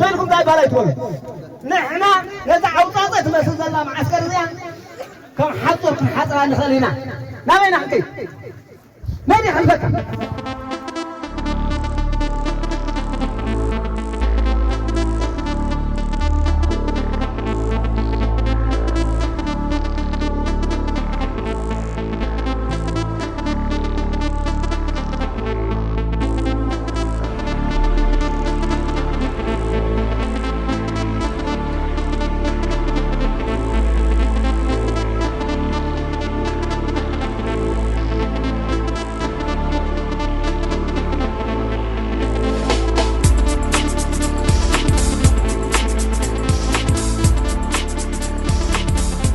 ሰልኩም እንታይ ባላይ ትበሉ? ንሕና ነታ ዓውጻጸ ትመስል ዘላ መዓስከር እዚኣ ከም ሓጹር ክንሓጽራ ንኽእል ኢና። ናበይ ኢና ክንከይድ? መን ይሕልፈካ?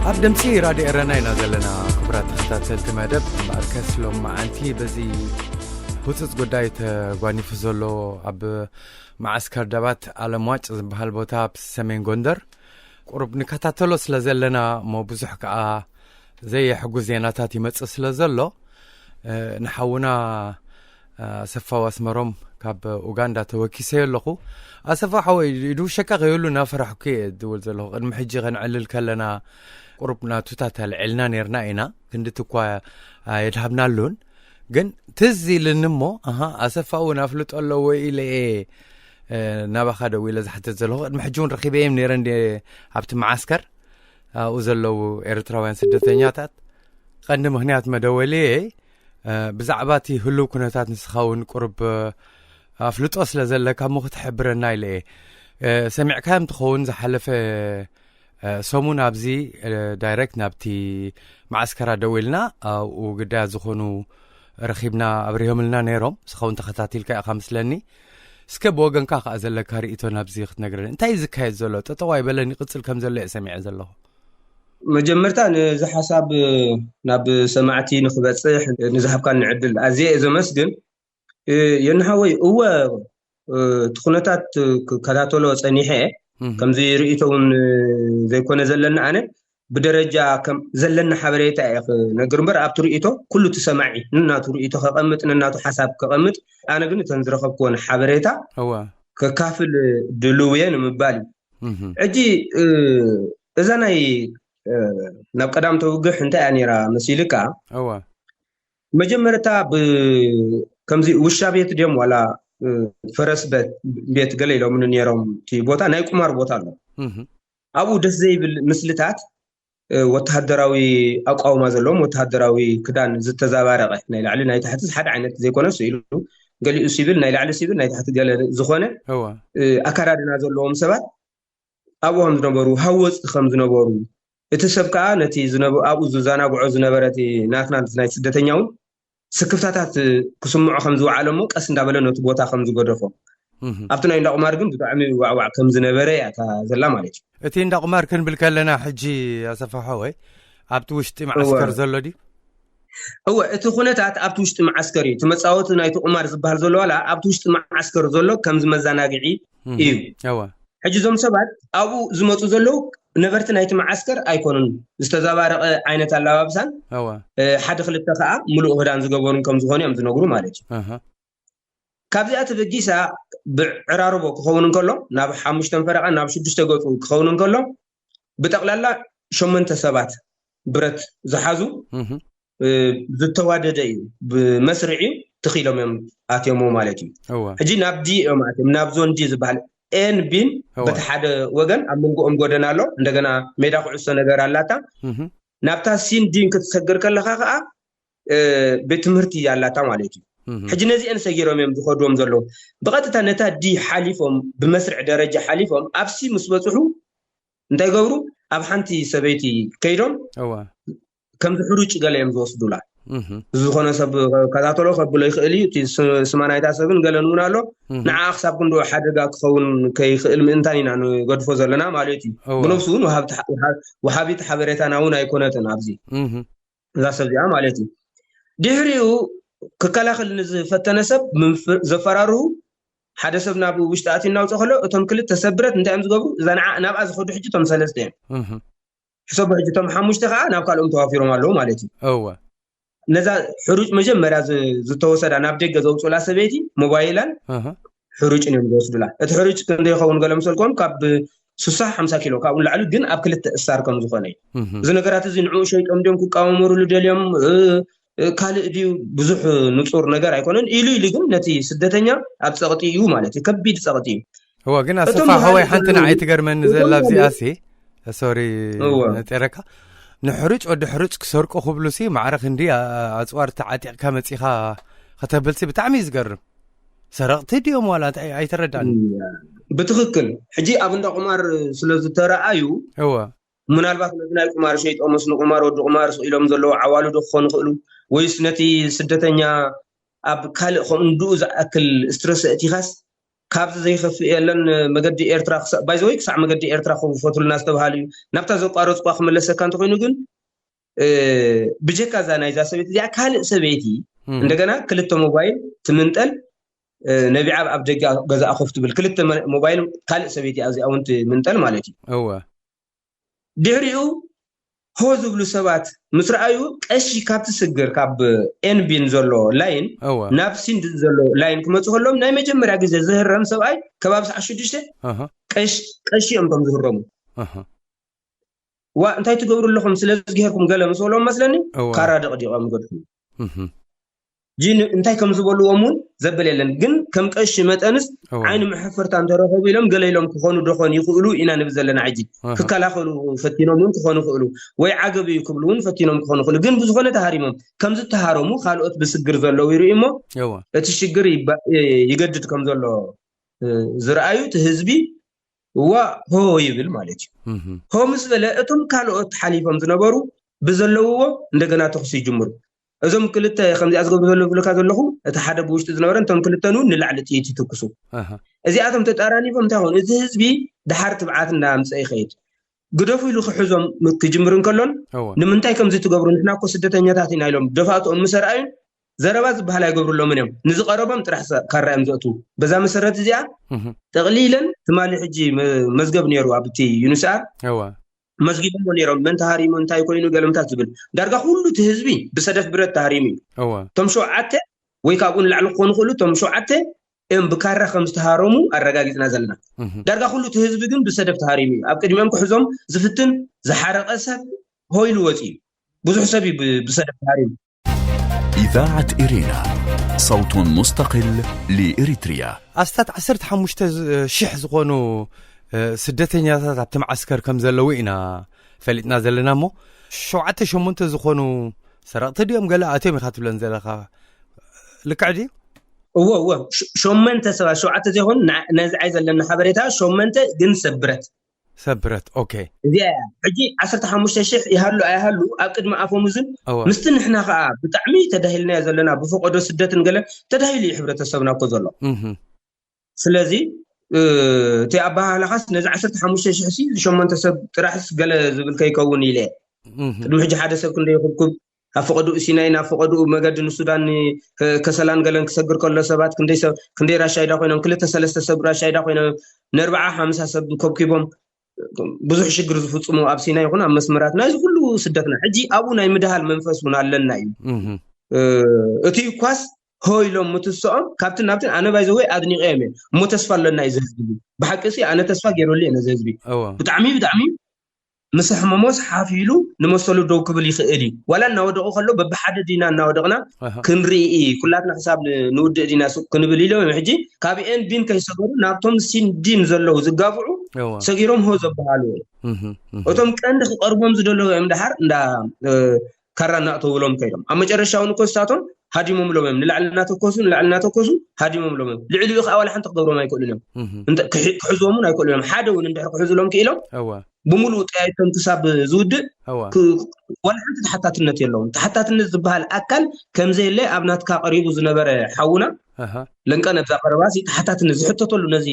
ኣብ ድምፂ ራድዮ ኤረና ኢና ዘለና። ክቡራት ተኸታተልቲ መደብ፣ እምበኣርከስ ሎም መዓንቲ በዚ ህፁፅ ጉዳይ ተጓኒፉ ዘሎ ኣብ መዓስከር ደባት ኣለምዋጭ ዝበሃል ቦታ ኣብ ሰሜን ጎንደር ቁሩብ ንከታተሎ ስለ ዘለና እሞ ብዙሕ ከዓ ዘየሕጉስ ዜናታት ይመፅእ ስለ ዘሎ፣ ንሓውና ኣሰፋው ኣስመሮም ካብ ኡጋንዳ ተወኪሰዮ ኣለኹ። ኣሰፋ ሓወይ፣ ይድውሸካ ከይህሉ እናፈራሕኩ እየ ዝድውል ዘለኹ። ቅድሚ ሕጂ ከነዕልል ከለና ቁሩብ ናቱታት ኣልዒልና ነይርና ኢና፣ ክንድቲ እኳ ኣየድሃብናሉን። ግን ትዝ ኢልኒ እሞ፣ ኣሃ፣ ኣሰፋ እውን ኣፍልጦ ኣለዎ ኢለ እየ ናባኻ ደው ኢለ ዝሓተት ዘለኹ። ቅድሚ ሕጂ እውን ረኺበ እየም ነይረ እንደ ኣብቲ መዓስከር ኣብኡ ዘለዉ ኤርትራውያን ስደተኛታት። ቀንዲ ምኽንያት መደወልየ ብዛዕባ እቲ ህልው ኩነታት ንስኻ እውን ቁሩብ ኣፍልጦ ስለ ዘለካ እሞ ክትሕብረና ኢለ እየ። ሰሚዕካዮም ትኸውን ዝሓለፈ ሰሙን ኣብዚ ዳይሬክት ናብቲ መዓስከራ ደዊልና ኣብኡ ግዳያት ዝኾኑ ረኺብና ኣብሪሆምልና ነይሮም። ንስኻ እውን ተኸታቲልካ ኢኻ ምስለኒ። እስከ ብወገንካ ከኣ ዘለካ ርእይቶ ናብዚ ክትነግረኒ። እንታይ እዩ ዝካየድ ዘሎ? ጠጠው ኣይበለን ይቕጽል ከም ዘሎ እየ ሰሚዐ ዘለኹ። መጀመርታ ነዚ ሓሳብ ናብ ሰማዕቲ ንክበጽሕ ንዝሃብካኒ ዕድል ኣዝየ እየ ዘመስግን። የንሃወይ እወ እቲ ኩነታት ክከታተሎ ጸኒሐ ከምዚ ርእይቶ እውን ዘይኮነ ዘለኒ ኣነ ብደረጃ ዘለኒ ሓበሬታ እየ ክነግር እምበር ኣብቲ ርእይቶ ኩሉ እቲ ሰማዒ ንናቱ ርእይቶ ከቐምጥ ንናቱ ሓሳብ ከቐምጥ ኣነ ግን እተን ዝረኸብክወን ሓበሬታ ከካፍል ድልው እየ ንምባል እዩ። ሕጂ እዛ ናይ ናብ ቀዳም ተውግሕ እንታይ እያ ነይራ መሲልካ? መጀመርታ ከምዚ ውሻ ቤት ድዮም ዋላ ፈረስ ቤት ገለ ኢሎምኒ ነይሮም። እቲ ቦታ ናይ ቁማር ቦታ ኣሎ። ኣብኡ ደስ ዘይብል ምስልታት ወተሃደራዊ ኣቋውማ ዘለዎም ወተሃደራዊ ክዳን ዝተዘባረቐ ናይ ላዕሊ ናይ ታሕቲ ሓደ ዓይነት ዘይኮነ ስኢሉ ገሊኡ ሲቪል ናይ ላዕሊ ሲቪል ናይ ታሕቲ ገለ ዝኾነ ኣከዳድና ዘለዎም ሰባት ኣብኡ ከም ዝነበሩ ሃወፅቲ ከም ዝነበሩ እቲ ሰብ ከዓ ነቲ ኣብኡ ዝዘናግዖ ዝነበረ እቲ ናትና ናይ ስደተኛ እውን ስክፍታታት ክስምዖ ከም ዝወዓለ እሞ ቀስ እንዳበለ ነቲ ቦታ ከም ዝገደፎ ኣብቲ ናይ እንዳቁማር ግን ብጣዕሚ ዋዕዋዕ ከም ዝነበረ እያ እታ ዘላ ማለት እዩ። እቲ እንዳቁማር ክንብል ከለና ሕጂ ኣሰፋ ሓወይ ኣብቲ ውሽጢ መዓስከር ዘሎ ድዩ? እወ እቲ ኩነታት ኣብቲ ውሽጢ መዓስከር እዩ። እቲ መፃወቲ ናይቲ ቁማር ዝበሃል ዘሎ ዋላ ኣብቲ ውሽጢ መዓስከር ዘሎ ከምዚ መዘናግዒ እዩ። ሕጂ እዞም ሰባት ኣብኡ ዝመፁ ዘለዉ ነበርቲ ናይቲ መዓስከር ኣይኮኑን። ዝተዘባረቐ ዓይነት ኣለባብሳን ሓደ ክልተ ከዓ ሙሉእ ክዳን ዝገበሩን ከም ዝኾኑ እዮም ዝነግሩ ማለት እዩ። ካብዚኣ ተበጊሳ ብዕራርቦ ክኸውን እንከሎ ናብ ሓሙሽተን ፈረቓን ናብ ሽዱሽተ ገፁ ክኸውን እንከሎ ብጠቕላላ ሸመንተ ሰባት ብረት ዝሓዙ ዝተዋደደ እዩ። ብመስርዕ እዩ ትኺሎም እዮም ኣትዮሞ ማለት እዩ። ሕጂ ናብ ዲ እዮም ኣትዮም ናብ ዞን ዲ ዝበሃል ኤን ቢን በቲ ሓደ ወገን ኣብ መንጎኦም ጎደና ኣሎ። እንደገና ሜዳ ኩዕሶ ነገር ኣላታ። ናብታ ሲን ዲን ክትሰግር ከለካ ከዓ ቤት ትምህርቲ ኣላታ ማለት እዩ። ሕጂ ነዚአን ሰጊሮም እዮም ዝኸድዎም ዘለዉ። ብቐጥታ ነታ ዲ ሓሊፎም ብመስርዕ ደረጃ ሓሊፎም ኣብ ሲ ምስ በፅሑ እንታይ ገብሩ ኣብ ሓንቲ ሰበይቲ ከይዶም ከምዚ ሕሩጭ ገለ እዮም ዝወስዱላ። ዝኾነ ሰብ ከታተሎ ከብሎ ይኽእል እዩ። እቲ ስማ ናይታ ሰብን ገለን እውን ኣሎ። ንዓ ክሳብ ክንዶ ሓደጋ ክኸውን ከይኽእል ምእንታን ኢና ንገድፎ ዘለና ማለት እዩ። ብነብሱ እውን ወሃቢት ሓበሬታና እውን ኣይኮነትን ኣብዚ እዛ ሰብ እዚኣ ማለት እዩ። ድሕሪኡ ክከላኸል ንዝፈተነ ሰብ ዘፈራርሁ ሓደ ሰብ ናብ ውሽጢ ኣትዩ እናውፅእ ከሎ እቶም ክልተ ሰብ ብረት እንታይ እዮም ዝገብሩ? እዛ ናብኣ ዝኸዱ ሕጂ እቶም ሰለስተ እዮም። ሕሰቡ ሕጂ እቶም ሓሙሽተ ከዓ ናብ ካልኦም ተዋፊሮም ኣለዉ ማለት እዩ። እወ ነዛ ሕሩጭ መጀመርያ ዝተወሰዳ ናብ ደገ ዘውፅኡላ ሰበይቲ ሞባይላን ሕሩጭን እዮም ዝወስዱላ። እቲ ሕሩጭ ክንደይ ይኸውን ገለ መሰልኩም? ካብ ስሳ ሓምሳ ኪሎ ካብኡ ንላዕሊ፣ ግን ኣብ ክልተ እሳር ከም ዝኾነ እዩ። እዚ ነገራት እዚ ንዕኡ ሸይጦም ድዮም ክቃወመሩሉ ደልዮም? ካልእ ድዩ? ብዙሕ ንጹር ነገር ኣይኮነን። ኢሉ ኢሉ ግን ነቲ ስደተኛ ኣብ ጸቕጢ እዩ ማለት እዩ፣ ከቢድ ጸቕጢ እዩ። እወ፣ ግን ኣሰፋ ሓወይ ሓንቲ ንዓይ ትገርመኒ ዘላ እዚኣሲ፣ ሶሪ ነጤረካ፣ ንሕሩጭ ወዲ ሕሩጭ ክሰርቁ ክብሉሲ ማዕረ ክንዲ ኣፅዋር ተዓጢቕካ መፂኻ ከተብልሲ ብጣዕሚ እዩ ዝገርም። ሰረቕቲ ድዮም ዋላ እንታይ ኣይተረዳእኒ። ብትኽክል ሕጂ ኣብ እንዳ ቁማር ስለ ዝተረኣዩ እወ ምናልባት ነዚ ናይ ቁማር ሸይጦምስ ንቁማር ወዲ ቁማር ስቕ ኢሎም ዘለዉ ዓዋሉ ዶ ክኾኑ ይኽእሉ፣ ወይስ ነቲ ስደተኛ ኣብ ካልእ ከምኡ እንድኡ ዝኣክል ስትረስ ኣእቲኻስ ካብዚ ዘይኸፍእ የለን። መገዲ ኤርትራ ባይዘወይ ክሳዕ መገዲ ኤርትራ ክፈትሉና ዝተባሃሉ እዩ። ናብታ ዘቋረፅኳ ክመለሰካ እንተኮይኑ ግን ብጀካ እዛ ናይዛ ሰበይቲ እዚኣ ካልእ ሰበይቲ እንደገና ክልተ ሞባይል ትምንጠል፣ ነቢዓ ኣብ ደገ ገዛኣ ኮፍ ትብል ክልተ ሞባይል ካልእ ሰበይቲ ኣብዚኣ እውን ትምንጠል ማለት እዩ። እወ ድሕሪኡ ሆ ዝብሉ ሰባት ምስ ረኣዩ ቀሺ ካብቲ ስግር ካብ ኤንቢን ዘሎ ላይን እወ ናብ ሲንድ ዘሎ ላይን ክመፁ ከሎም ናይ መጀመርያ ግዜ ዝህረም ሰብኣይ ከባቢ ሰዓት ሽዱሽተ ኣሃ ቀሺ ቀሺ እዮም ከም ዝህረሙ። ኣሃ ዋ እንታይ ትገብሩ ኣለኹም? ስለ ዝገርኩም ገለ ምስ በሎም መስለኒ እወ ካራ ደቕዲቖም ገድፉ። እህ ጂን እንታይ ከም ዝበልዎም እውን ዘብል የለን። ግን ከም ቀሺ መጠንስ እወ ዓይኒ መሐፈርታ እንተረኸቡ ኢሎም ገለ ኢሎም ክኾኑ ዶኾን ይኽእሉ ኢና ንብል ዘለና። ሕጂ ኣሃ ክከላኸሉ ፈቲኖም እውን ክኾኑ ይኽእሉ፣ ወይ ዓገብ እዩ ክብሉ እውን ፈቲኖም ክኾኑ ይኽእሉ። ግን ብዝኾነ ተሃሪሞም ከም ዝተሃረሙ ካልኦት ብስግር ዘለዉ ይርኢ እሞ እወ እቲ ሽግር ይባ- ይገድድ ከም ዘሎ ዝረኣዩ እቲ ህዝቢ ዋ ሆ ይብል ማለት እዩ። እህ ሆ ምስ በለ እቶም ካልኦት ሓሊፎም ዝነበሩ ብዘለውዎ እንደገና ተኹሲ ይጅምሩ። እዞም ክልተ ከምዚኣ ዝገብሩ ዘለዉ ዝብለካ ዘለኹ እቲ ሓደ ብውሽጢ ዝነበረ እቶም ክልተን እውን ንላዕሊ ጥይት ይትኩሱ። ኣሃ እዚኣቶም ተጣራኒፎም እንታይ ኾኑ እቲ ህዝቢ ድሓር ትብዓት እንዳምፀ ይኸይድ። ግደፉ ኢሉ ክሕዞም ክጅምር እንከሎን እወ ንምንታይ ከምዚ ትገብሩ ንሕና እኮ ስደተኛታት ኢና ኢሎም ደፋእትኦም ምስ ኣርኣዩን ዘረባ ዝበሃል ኣይገብሩሎምን እዮም። ንዝቐረቦም ጥራሕ ሰ- ካራ እዮም ዘእትዉ። በዛ መሰረት እዚኣ እህ ጠቕሊለን ትማሊ ሕጂ መ- መዝገብ ነይሩ ኣብቲ ዩኒስኣር እወ መዝጊቦሞ ነይሮም። መን ተሃሪሙ እንታይ ኮይኑ ገለምታት ዝብል ዳርጋ ኩሉ እቲ ህዝቢ ብሰደፍ ብረት ተሃሪሙ እዩ። እወ እቶም ሸውዓተ ወይ ካብኡ ንላዕሊ ክኾኑ ክእሉ እቶም ሸውዓተ እዮም ብካራ ከም ዝተሃረሙ ኣረጋጊፅና ዘለና። እህ ዳርጋ ኩሉ እቲ ህዝቢ ግን ብሰደፍ ተሃሪሙ እዩ። ኣብ ቅድሚኦም ክሕዞም ዝፍትን ዝሓረቐ ሰብ ሆይሉ ወፂኡ ብዙሕ ሰብ እዩ ብ- ብሰደፍ ተሃሪሙ። إذاعة إرينا، صوت مستقل لإريتريا. ኣስታት ዓሰርተ ሓሙሽተ ዝ- ሽሕ ዝኾኑ እ፣ ስደተኛታት ኣብቲ መዓስከር ከም ዘለዉ ኢና ፈሊጥና ዘለና እሞ ሸውዓተ ሸሞንተ ዝኾኑ ሰረቕቲ ድዮም ገለ ኣትዮም ኢኻ ትብለን ዘለኻ ልክዕ ድዩ? እወ እወ ሸ- ሸመንተ ሰባት ሸውዓተ ዘይኮኑ ንዓ- ነዚ ዓይ ዘለና ሓበሬታ ሸመንተ ግን ሰብ ብረት ሰብረት ኦኬ እዚኣ እያ። ሕጂ ዓሰርተ ሓሙሽተ ሽሕ ይሃሉ ኣይሃሉ ኣብ ቅድሚ ኣፎም እዝን እወ ምስቲ ንሕና ከዓ ብጣዕሚ ተዳሂልናዮ ዘለና ብፈቀዶ ስደትን ገለ ተዳሂሉ እዩ ሕብረተሰብና እኮ ዘሎ። እህ ስለዚ እቲ ኣበሃህላኻስ ነዚ ዓሰርተ ሓሙሽተ ሽሕ ሲ ሸሞንተ ሰብ ጥራሕስ ገለ ዝብል ከይከውን ኢለ እየ። ቅድሚ ሕጂ ሓደ ሰብ ክንደይ ይኽብኩብ ኣብ ፈቐድኡ ሲናይን ኣብ ፈቐድኡ መገዲ ንሱዳን ከሰላን ገለን ክሰግር ከሎ ሰባት ክንደይ ሰብ ክንደይ ራሻይዳ ኮይኖም ክልተ ሰለስተ ሰብ ራሻይዳ ኮይኖም ንኣርብዓ ሓምሳ ሰብ ከብኪቦም ብዙሕ ሽግር ዝፍፅሙ ኣብ ሲና ይኹን ኣብ መስመራትና እዚ ኩሉ ስደትና ሕጂ ኣብኡ ናይ ምድሃል መንፈስ እውን ኣለና እዩ። እቲ ኳስ ሆ ኢሎም ምትስኦም ካብትን ናብትን ኣነ ባይዘወይ ኣድኒቀዮም እየ እሞ ተስፋ ኣለና እዩ እዚ ህዝቢ እዚ። ብሓቂ ሲ ኣነ ተስፋ ገይረሉ እየ ነዚ ህዝቢ እወ ብጣዕሚ ብጣዕሚ ምስ ሕመሞስ ሓፍ ኢሉ ንመሰሉ ደው ክብል ይኽእል እዩ። ዋላ እናወደቁ ከሎ በብሓደ ዲና እናወደቅና ኣሃ። ክንርኢ ኩላትና ክሳብ ን- ንውድእ ዲና ሱቅ ክንብል ኢሎም እዮም። ሕጂ ካብ ኤን ቢን ከይሰገሩ ናብቶም ሲን ዲን ዘለዉ ዝጋብዑ እወ ሰጊሮም ሆ ዘበሃሉ እዮም። እህ እህ እቶም ቀንዲ ክቐርቦም ዝደለዉ እዮም ደሓር እንዳ እ፣ ካራ እናእተውሎም ከይዶም ኣብ መጨረሻ እውን እኮ ንሳቶም ሃዲሞምሎም እዮም። ንላዕሊ እናተኮሱ ንላዕሊ እናተኮሱ ሃዲሞምሎም እዮም። ልዕሊኡ ከዓ ዋላ ሓንቲ ክገብሮም ኣይክእሉን እዮም። እህ እንተ- ክሕ- ክሕዝዎም እውን ኣይክእሉን እዮም። ሓደ እውን እንድሕር ክሕዙሎም ክኢሎም እወ ብምሉእ ጠያይቶም ክሳብ ዝውድእ እወ ክ- ዋላ ሓንቲ ተሓታትነት የለዎም። ተሓታትነት ዝበሃል ኣካል ከምዘየለ ኣብ ናትካ ቀሪቡ ዝነበረ ሓውና ኣሃ ለንቀ ነብዛ ቀረባ ሲ ተሓታትነት ዝሕተተሉ ነዚ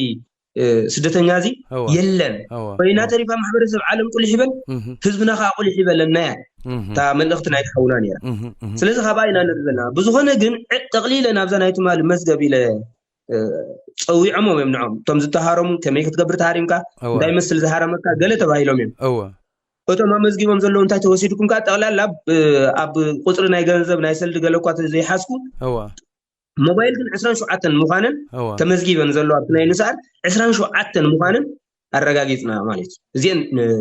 እ፣ ስደተኛ እዚ እወ የለን። እወ ኮይና እወ ተሪፋ ማሕበረሰብ ዓለም ቁሊሕ ይበል፣ እህ ህዝብና ከዓ ቁሊሕ ይበለና እያ እህ እታ መልእኽቲ ናይ ሓውና ነይራ። እህ እህ ስለዚ ካብኣ ኢና ንርኢ ዘለና። ብዝኾነ ግን ዕ- ጠቕሊለ ናብዛ ናይ ትማሊ መዝገብ ኢለ እ፣ ፀዊዖሞም እዮም ንዖም እቶም ዝተሃረሙ ከመይ ክትገብር ተሃሪምካ እወ እንታይ መስል ዝሃረመካ ገለ ተባሂሎም እዮም። እወ እቶም ኣመዝጊቦም ዘለዉ እንታይ ተወሲድኩም ከዓ ጠቕላላ ብ- ኣብ ቁፅሪ ናይ ገንዘብ ናይ ሰልዲ ገለ እኳ ዘይሓዝኩ እወ ሞባይል ግን ዕስራን ሸውዓተን ምዃነን እወ ተመዝጊበን ዘለዋ ኣብቲ ናይ ንስኣል ዕስራን ሸውዓተን ምዃነን ኣረጋጊፅና ማለት እዩ። እዚአን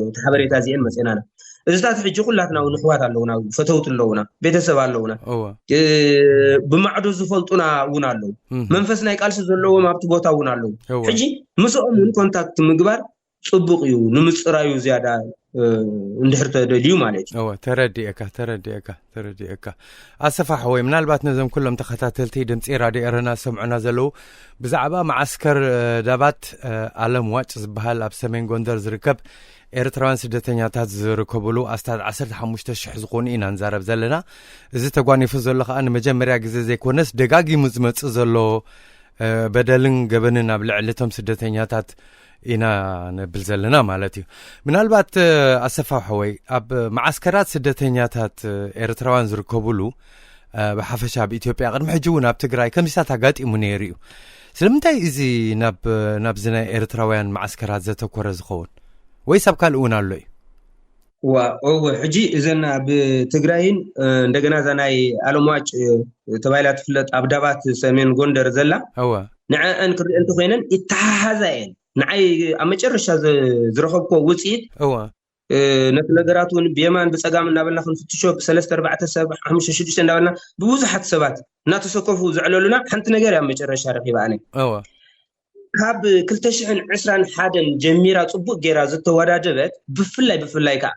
እቲ ሓበሬታ እዚአን መፅናና። እዚታት ሕጂ ኩላትና እውን ኣሕዋት ኣለውና፣ ፈተውቲ ኣለውና፣ ቤተሰብ ኣለውና፣ እወ እ፣ ብማዕዶ ዝፈልጡና እውን ኣለዉ። እህ መንፈስ ናይ ቃልሲ ዘለዎም ኣብቲ ቦታ እውን ኣለዉ። እወ ሕጂ ምስኦም እውን ኮንታክት ምግባር ፅቡቅ እዩ፣ ንምፅራዩ ዝያዳ እ፣ እንድሕር ተደልዩ ማለት እዩ። እወ ተረዲኤካ ተረዲኤካ ተረዲኤካ። ኣሰፋ ሓወይ፣ ምናልባት ነዞም ኩሎም ተኸታተልቲ ድምፂ ራድዮ ኤረና ዝሰምዑና ዘለዉ፣ ብዛዕባ መዓስከር እ፣ ዳባት እ፣ ኣለም ዋጭ ዝበሃል ኣብ ሰሜን ጎንደር ዝርከብ ኤርትራውያን ስደተኛታት ዝርከብሉ ኣስታት ዓሰርተ ሓሙሽተ ሽሕ ዝኾኑ ኢና ንዛረብ ዘለና። እዚ ተጓኒፉ ዘሎ ከዓ ንመጀመርያ ግዜ ዘይኮነስ ደጋጊሙ ዝመጽእ ዘሎ እ፣ በደልን ገበንን ኣብ ልዕሊ እቶም ስደተኛታት ኢና ነብል ዘለና ማለት እዩ። ምናልባት እ፣ ኣሰፋ ሓወይ፣ ኣብ መዓስከራት ስደተኛታት እ፣ ኤርትራውያን ዝርከብሉ እ፣ ብሓፈሻ ኣብ ኢትዮጵያ ቅድሚ ሕጂ እውን ኣብ ትግራይ ከምዚታት ኣጋጢሙ ነይሩ እዩ። ስለምንታይ እዚ ናብ ናብዚ ናይ ኤርትራውያን መዓስከራት ዘተኮረ ዝኸውን ወይስ ኣብ ካልእ እውን ኣሎ እዩ? ዋ እወ፣ ሕጂ እዘን ኣብ ትግራይን እ፣ እንደገና እዛ ናይ ኣለምዋጭ እ፣ ተባሂላ ትፍለጥ ኣብ ዳባት ሰሜን ጎንደር ዘላ እወ ንዐአን ክሪኦ እንተኮይነን ይተሓሓዛ እየን። ንዓይ ኣብ መጨረሻ ዝ- ዝረኸብኮ ውፅኢት እወ እ፣ ነቲ ነገራት እውን ብየማን ብፀጋም እናበልና ክንፍትሾ ብሰለስተ ኣርባዕተ ሰብ ሓሙሽተ ሽዱሽተ እንዳበልና ብብዙሓት ሰባት እናተሰከፉ ዘዕለሉና ሓንቲ ነገር እያ ኣብ መጨረሻ ረኺባ ኣነ እወ ካብ ክልተ ሽሕን ዕስራን ሓደን ጀሚራ ፅቡቅ ገይራ ዝተወዳደበት ብፍላይ ብፍላይ ከዓ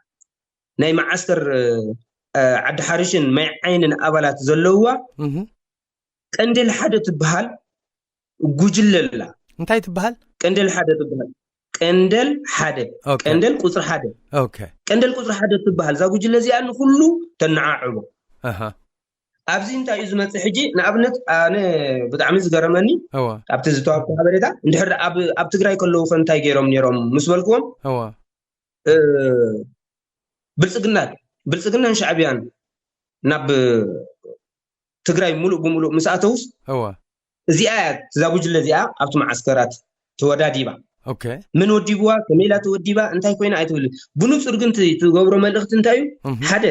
ናይ መዓስከር እ፣ ዓዲ ሓሪሽን ማይ ዓይንን ኣባላት ዘለውዋ እህ ቀንደል ሓደ ትበሃል ጉጅለ ኣላ። እንታይ ትበሃል? ቀንደል ሓደ ትበሃል። ቀንደል ሓደ ኦኬ ቀንደል ቁፅሪ ሓደ ኦኬ ቀንደል ቁፅሪ ሓደ ትበሃል እዛ ጉጅለ እዚኣ ንኩሉ ተነዓዕቦ። ኣሃ ኣብዚ እንታይ እዩ ዝመፅእ ሕጂ? ንኣብነት ኣነ ብጣዕሚ ዝገረመኒ እወ ኣብቲ ዝተዋብኩ ሓበሬታ እንድሕር ኣብ ኣብ ትግራይ ከለዉ ከ እንታይ ገይሮም ነይሮም ምስ በልክዎም እወ እ፣ ብልፅግና ብልፅግናን ሻዕብያን ናብ ትግራይ ሙሉእ ብሙሉእ ምስ ኣተውስ እወ እዚኣ እያ እዛ ጉጅለ እዚኣ ኣብቲ መዓስከራት ተወዳዲባ። ኦኬ መን ወዲብዋ፣ ከመይ ኢላ ተወዲባ፣ እንታይ ኮይና ኣይትብል። ብንፁር ግን እቲ ትገብሮ መልእኽቲ እንታይ እዩ? እህ ሓደ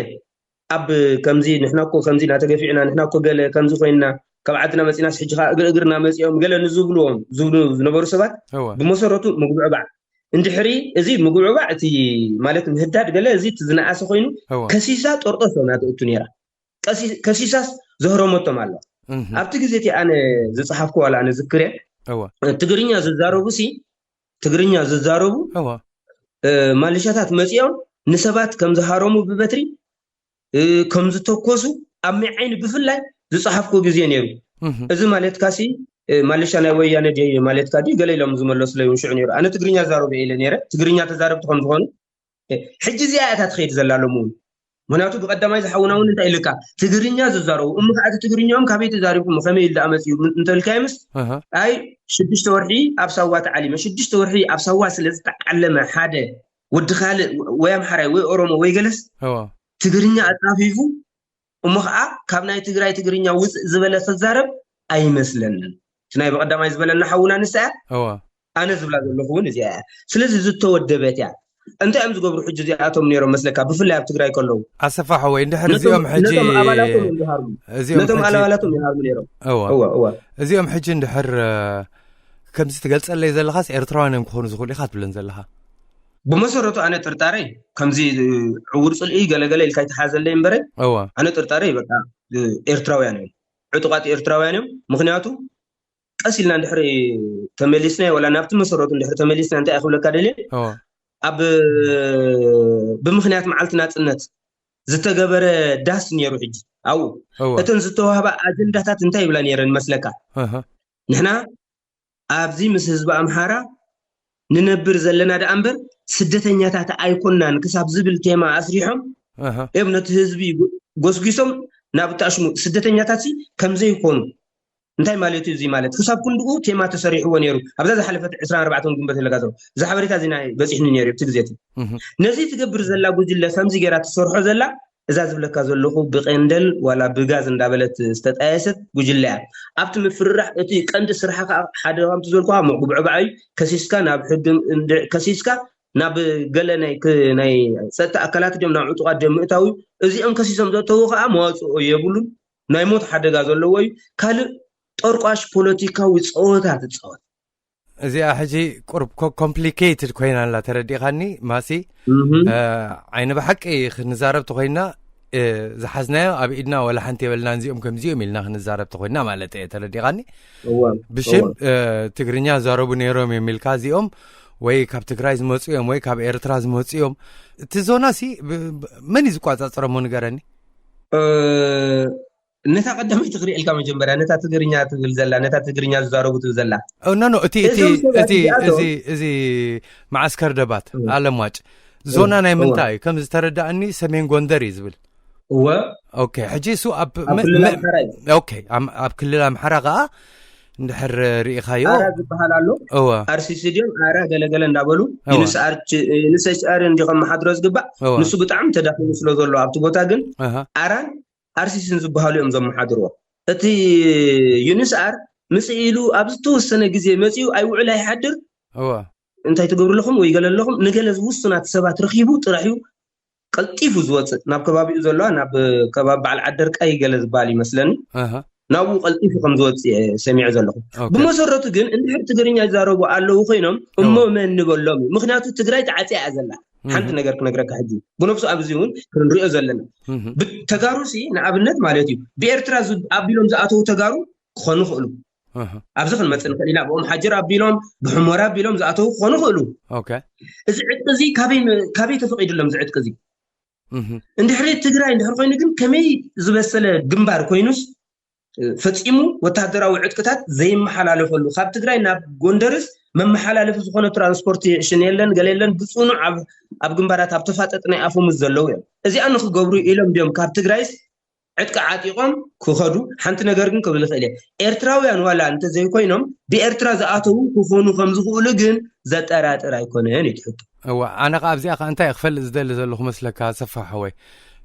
ኣብ ከምዚ ንሕና እኮ ከምዚ እናተገፊዕና ንሕና እኮ ገለ ከምዚ ኮይንና ካብ ዓድና መፂናስ ሕጂ ከዓ እግሪ እግርና መፂኦም ገለ ንዝብልዎም ዝብሉ ዝነበሩ ሰባት እወ ብመሰረቱ ምግብዕባዕ እንድሕሪ እዚ ምግብዕባዕ እቲ ማለት ምህዳድ ገለ እዚ እቲ ዝነኣሰ ኮይኑ እወ ከሲሳ ጦርጦስ እዮም ኣትእቱ ነይራ። ቀሲ- ከሲሳስ ዘህረመቶም ኣላ። እህ ኣብቲ ግዜ እቲ ኣነ ዝፀሓፍኩ ዋላ ኣነ ዝክር እየ እወ ትግርኛ ዝዛረቡ ሲ ትግርኛ ዝዛረቡ እወ እ፣ ማልሻታት መፂኦም ንሰባት ከም ዝሃረሙ ብበትሪ እ፣ ከም ዝተኮሱ ኣብ ማይ ዓይኒ ብፍላይ ዝፀሓፍኩ ግዜ ነይሩ። እህ እዚ ማለትካ ሲ እ፣ ማልሻ ናይ ወያነ ድዩ ማለትካ ድዩ ገለ ኢሎም ዝመለሱለይ እውን ሽዑ ነይሩ። ኣነ ትግርኛ ዝዛረቡ እየ ኢለ ነይረ። ትግርኛ ተዛረብቲ ከም ዝኾኑ እ፣ ሕጂ እዚኣ እያ እታ ትኸይድ ዘላ ሎም እውን። ምክንያቱ ብቀዳማይ ዝሓውና እውን እንታይ ኢልካ ትግርኛ ዝዛረቡ እሞ ከዓ እቲ ትግርኛኦም ካበይ ተዛሪብኩም ከመይ ኢሉ ደኣ መፅኡ እንተልካዮ ምስ ኣሃ ኣይ ሽዱሽተ ወርሒ ኣብ ሳዋ ተዓሊመ ሽዱሽተ ወርሒ ኣብ ሳዋ ስለ ዝተዓለመ ሓደ ወዲ ካልእ ወይ ኣምሓራይ ወይ ኦሮሞ ወይ ገለስ እወ ትግርኛ ኣጣፊፉ እሞ ከዓ ካብ ናይ ትግራይ ትግርኛ ውፅእ ዝበለ ክዛረብ ኣይመስለንን። እቲ ናይ ብቀዳማይ ዝበለና ሓውና ንሳ እያ። እወ ኣነ ዝብላ ዘለኹ እውን እዚኣ እያ። ስለዚ ዝተወደበት እያ። እንታይ እዮም ዝገብሩ ሕጂ እዚኣቶም ነይሮም መስለካ ብፍላይ ኣብ ትግራይ ከለዉ? ኣሰፋ ሓወይ እንድሕር ነቶም እዚኦም ሕጂ ነቶም ኣባላቶም እዮም ዝሃርሙ። እዚኦም ነቶም ሕጂ ኣባላቶም ይሃርሙ ነይሮም። እወ እወ እወ እዚኦም ሕጂ እንድሕር እ፣ ከምዚ ትገልጸለይ ዘለኻስ ኤርትራውያን እዮም ክኾኑ ዝኽእሉ ኢኻ ትብለን ዘለኻ? ብመሰረቱ ኣነ ጥርጣረይ ከምዚ እ፣ ዕውር ፅልኢ ገለገለ ኢልካ ይተሓዘለይ እምበረ እወ ኣነ ጥርጣረይ በቃ እ፣ ኤርትራውያን እዮም፣ ዕጡቃት ኤርትራውያን እዮም። ምክንያቱ ቀስ ኢልና እንድሕሪ ተመሊስና ወላ ናብቲ መሰረቱ እንድሕሪ ተመሊስና እንታይ ክብለካ ደልየ እወ ኣብ እ፣ ብምክንያት መዓልቲ ናፅነት ዝተገበረ ዳስ ነይሩ። ሕጂ ኣብኡ እወ እተን ዝተዋህባ ኣጀንዳታት እንታይ ይብላ ነይረን መስለካ? እህ ንሕና ኣብዚ ምስ ህዝቢ ኣምሓራ ንነብር ዘለና ደኣ እምበር ስደተኛታት ኣይኮናን ክሳብ ዝብል ቴማ ኣስሪሖም እህ እዮም ነቲ ህዝቢ ጎ- ጎስጒሶም ናብ ታሽሙ ስደተኛታት ሲ ከም ዘይኮኑ እንታይ ማለት እዩ? እዚ ማለት ክሳብ ክንድኡ ቴማ ተሰሪሕዎ ነይሩ። ኣብዛ ዝሓለፈት ዕስራን ኣርባዕተን ግንቦት ለጋዘው እዚ ሓበሬታ እዚ ናይ በፂሕኒ ነይሩ ኣብቲ ግዜ እቲ እህ ነዚ ትገብር ዘላ ጉጅለ ከምዚ ገይራ ትሰርሖ ዘላ እዛ ዝብለካ ዘለኹ ብቀንደል ዋላ ብጋዝ እንዳበለት ዝተጣየሰት ጉጅለ እያ። ኣብቲ ምፍርራሕ እቲ ቀንዲ ስርሓ ከዓ ሓደ ከምቲ ዝበልኩካ ምጉብዕባዕ እዩ። ከሲስካ ናብ ሕጊ እንድ- ከሲስካ ናብ ገለ ናይ ክ- ናይ ፀጥታ ኣካላት ድም ናብ ዕጡቃት ድም ምእታው እዩ። እዚኦም ከሲሶም ዘእተዉ ከዓ መዋፅኦ የብሉን። ናይ ሞት ሓደጋ ዘለዎ እዩ። ካልእ ጠርቋሽ ፖለቲካዊ ፀወታ ትፃወት። እዚኣ ሕጂ ቁርብ ኮምፕሊኬትድ ኮይና ኣላ፣ ተረዲኻኒ ማሲ። ዓይኒ ብሓቂ ክንዛረብ ተኮይና ዝሓዝናዮ ኣብ ኢድና ወላ ሓንቲ የበልና፣ እዚኦም ከምዚኦም ኢልና ክንዛረብ ተኮይና ማለት እየ፣ ተረዲኻኒ። ብሽም ትግርኛ ዛረቡ ነይሮም እዮም ኢልካ እዚኦም ወይ ካብ ትግራይ ዝመፁ እዮም ወይ ካብ ኤርትራ ዝመፁ እዮም። እቲ ዞና ሲ መን እዩ ዝቋፃፀረሞ ንገረኒ። ነታ ቀዳመይቲ ክሪኤልካ መጀመርያ ነታ ትግርኛ ትብል ዘላ ነታ ትግርኛ ዝዛረቡ ትብል ዘላ ኖ ኖ እቲ እቲ እዚ እዚ እዚ መዓስከር ደባት ኣለምዋጭ ዞና ናይ ምንታይ እዩ? ከም ዝተረዳእኒ ሰሜን ጎንደር እዩ ዝብል። እወ ኦኬ፣ ሕጂ እሱ ኣብ ኣብ ክልል ኣምሓራ እዩ። ኦኬ፣ ኣብ ክልል ኣምሓራ ከዓ እንድሕር ርኢኻዮ ኣራ ዝበሃል ኣሎ። እወ ኣርሲሲ ድዮም ኣራ ገለገለ እንዳበሉ እወ። ዩንስኣር ዩንስኤችኣር እንዲ ከመሓድሮ ዝግባእ እወ ንሱ ብጣዕሚ ተዳኺሙ ስለ ዘሎ ኣብቲ ቦታ ግን ኣሃ ኣራን ኣርሲስን ዝበሃሉ እዮም ዘመሓድርዎ። እቲ ዩንስኣር ምስ ኢሉ ኣብ ዝተወሰነ ግዜ መፂኡ ኣይውዕል ኣይሓድር እወ እንታይ ትገብሩ ኣለኹም ወይ ገለ ኣለኹም ንገለ ውሱናት ሰባት ረኺቡ ጥራሕ እዩ ቀልጢፉ ዝወፅእ ናብ ከባቢኡ ዘለዋ ናብ ከባቢ በዓል ዓደርቃይ ገለ ዝበሃል ይመስለኒ ኣሃ ናብኡ ቀልጢፉ ከም ዝወፅእ እየ ሰሚዐ ዘለኹ። ኦኬ ብመሰረቱ ግን እንድሕር ትግርኛ ይዛረቡ ኣለዉ ኮይኖም እሞ መን ንበሎም እዩ? ምክንያቱ ትግራይ ተዓፅያ እያ ዘላ። ሓንቲ ነገር ክነግረካ ሕጂ ብነብሱ ኣብዚ እውን ክንሪኦ ዘለና እህ ተጋሩ ሲ ንኣብነት ማለት እዩ ብኤርትራ ዝ- ኣቢሎም ዝኣተዉ ተጋሩ ክኾኑ ይኽእሉ። እህ ኣብዚ ክንመፅእ ንኽእል ኢና። ብኦም ሓጀር ኣቢሎም ብሕሞራ ኣቢሎም ዝኣተዉ ክኾኑ ይኽእሉ። ኦኬ እዚ ዕጥቂ እዚ ካበይ መ- ካበይ ተፈቒዱሎም እዚ ዕጥቂ እዚ? እህ እንድሕሪ ትግራይ እንድሕር ኮይኑ ግን ከመይ ዝበሰለ ግንባር ኮይኑስ እ፣ ፈፂሙ ወታደራዊ ዕጥቅታት ዘይመሓላለፈሉ ካብ ትግራይ ናብ ጎንደርስ መመሓላለፊ ዝኾነ ትራንስፖርቴሽን የለን ገለ የለን ብፅኑዕ ኣብ ኣብ ግንባራት ኣብ ተፋጠጥ ናይ ኣፈሙዝ ዘለዉ እዮም። እዚኣ ንክገብሩ ኢሎም ድዮም ካብ ትግራይስ ዕጥቂ ዓጢቖም ክኸዱ? ሓንቲ ነገር ግን ክብል ይኽእል እየ ኤርትራውያን ዋላ እንተዘይኮይኖም ብኤርትራ ዝኣተዉ ክኾኑ ከም ዝኽእሉ ግን ዘጠራጥር ኣይኮነን እዩ ትሕቶ። እዋ ኣነ ከዓ ኣብዚኣ ከዓ እንታይ ክፈልጥ ዝደሊ ዘለኹ መስለካ ሰፋ ሓወይ።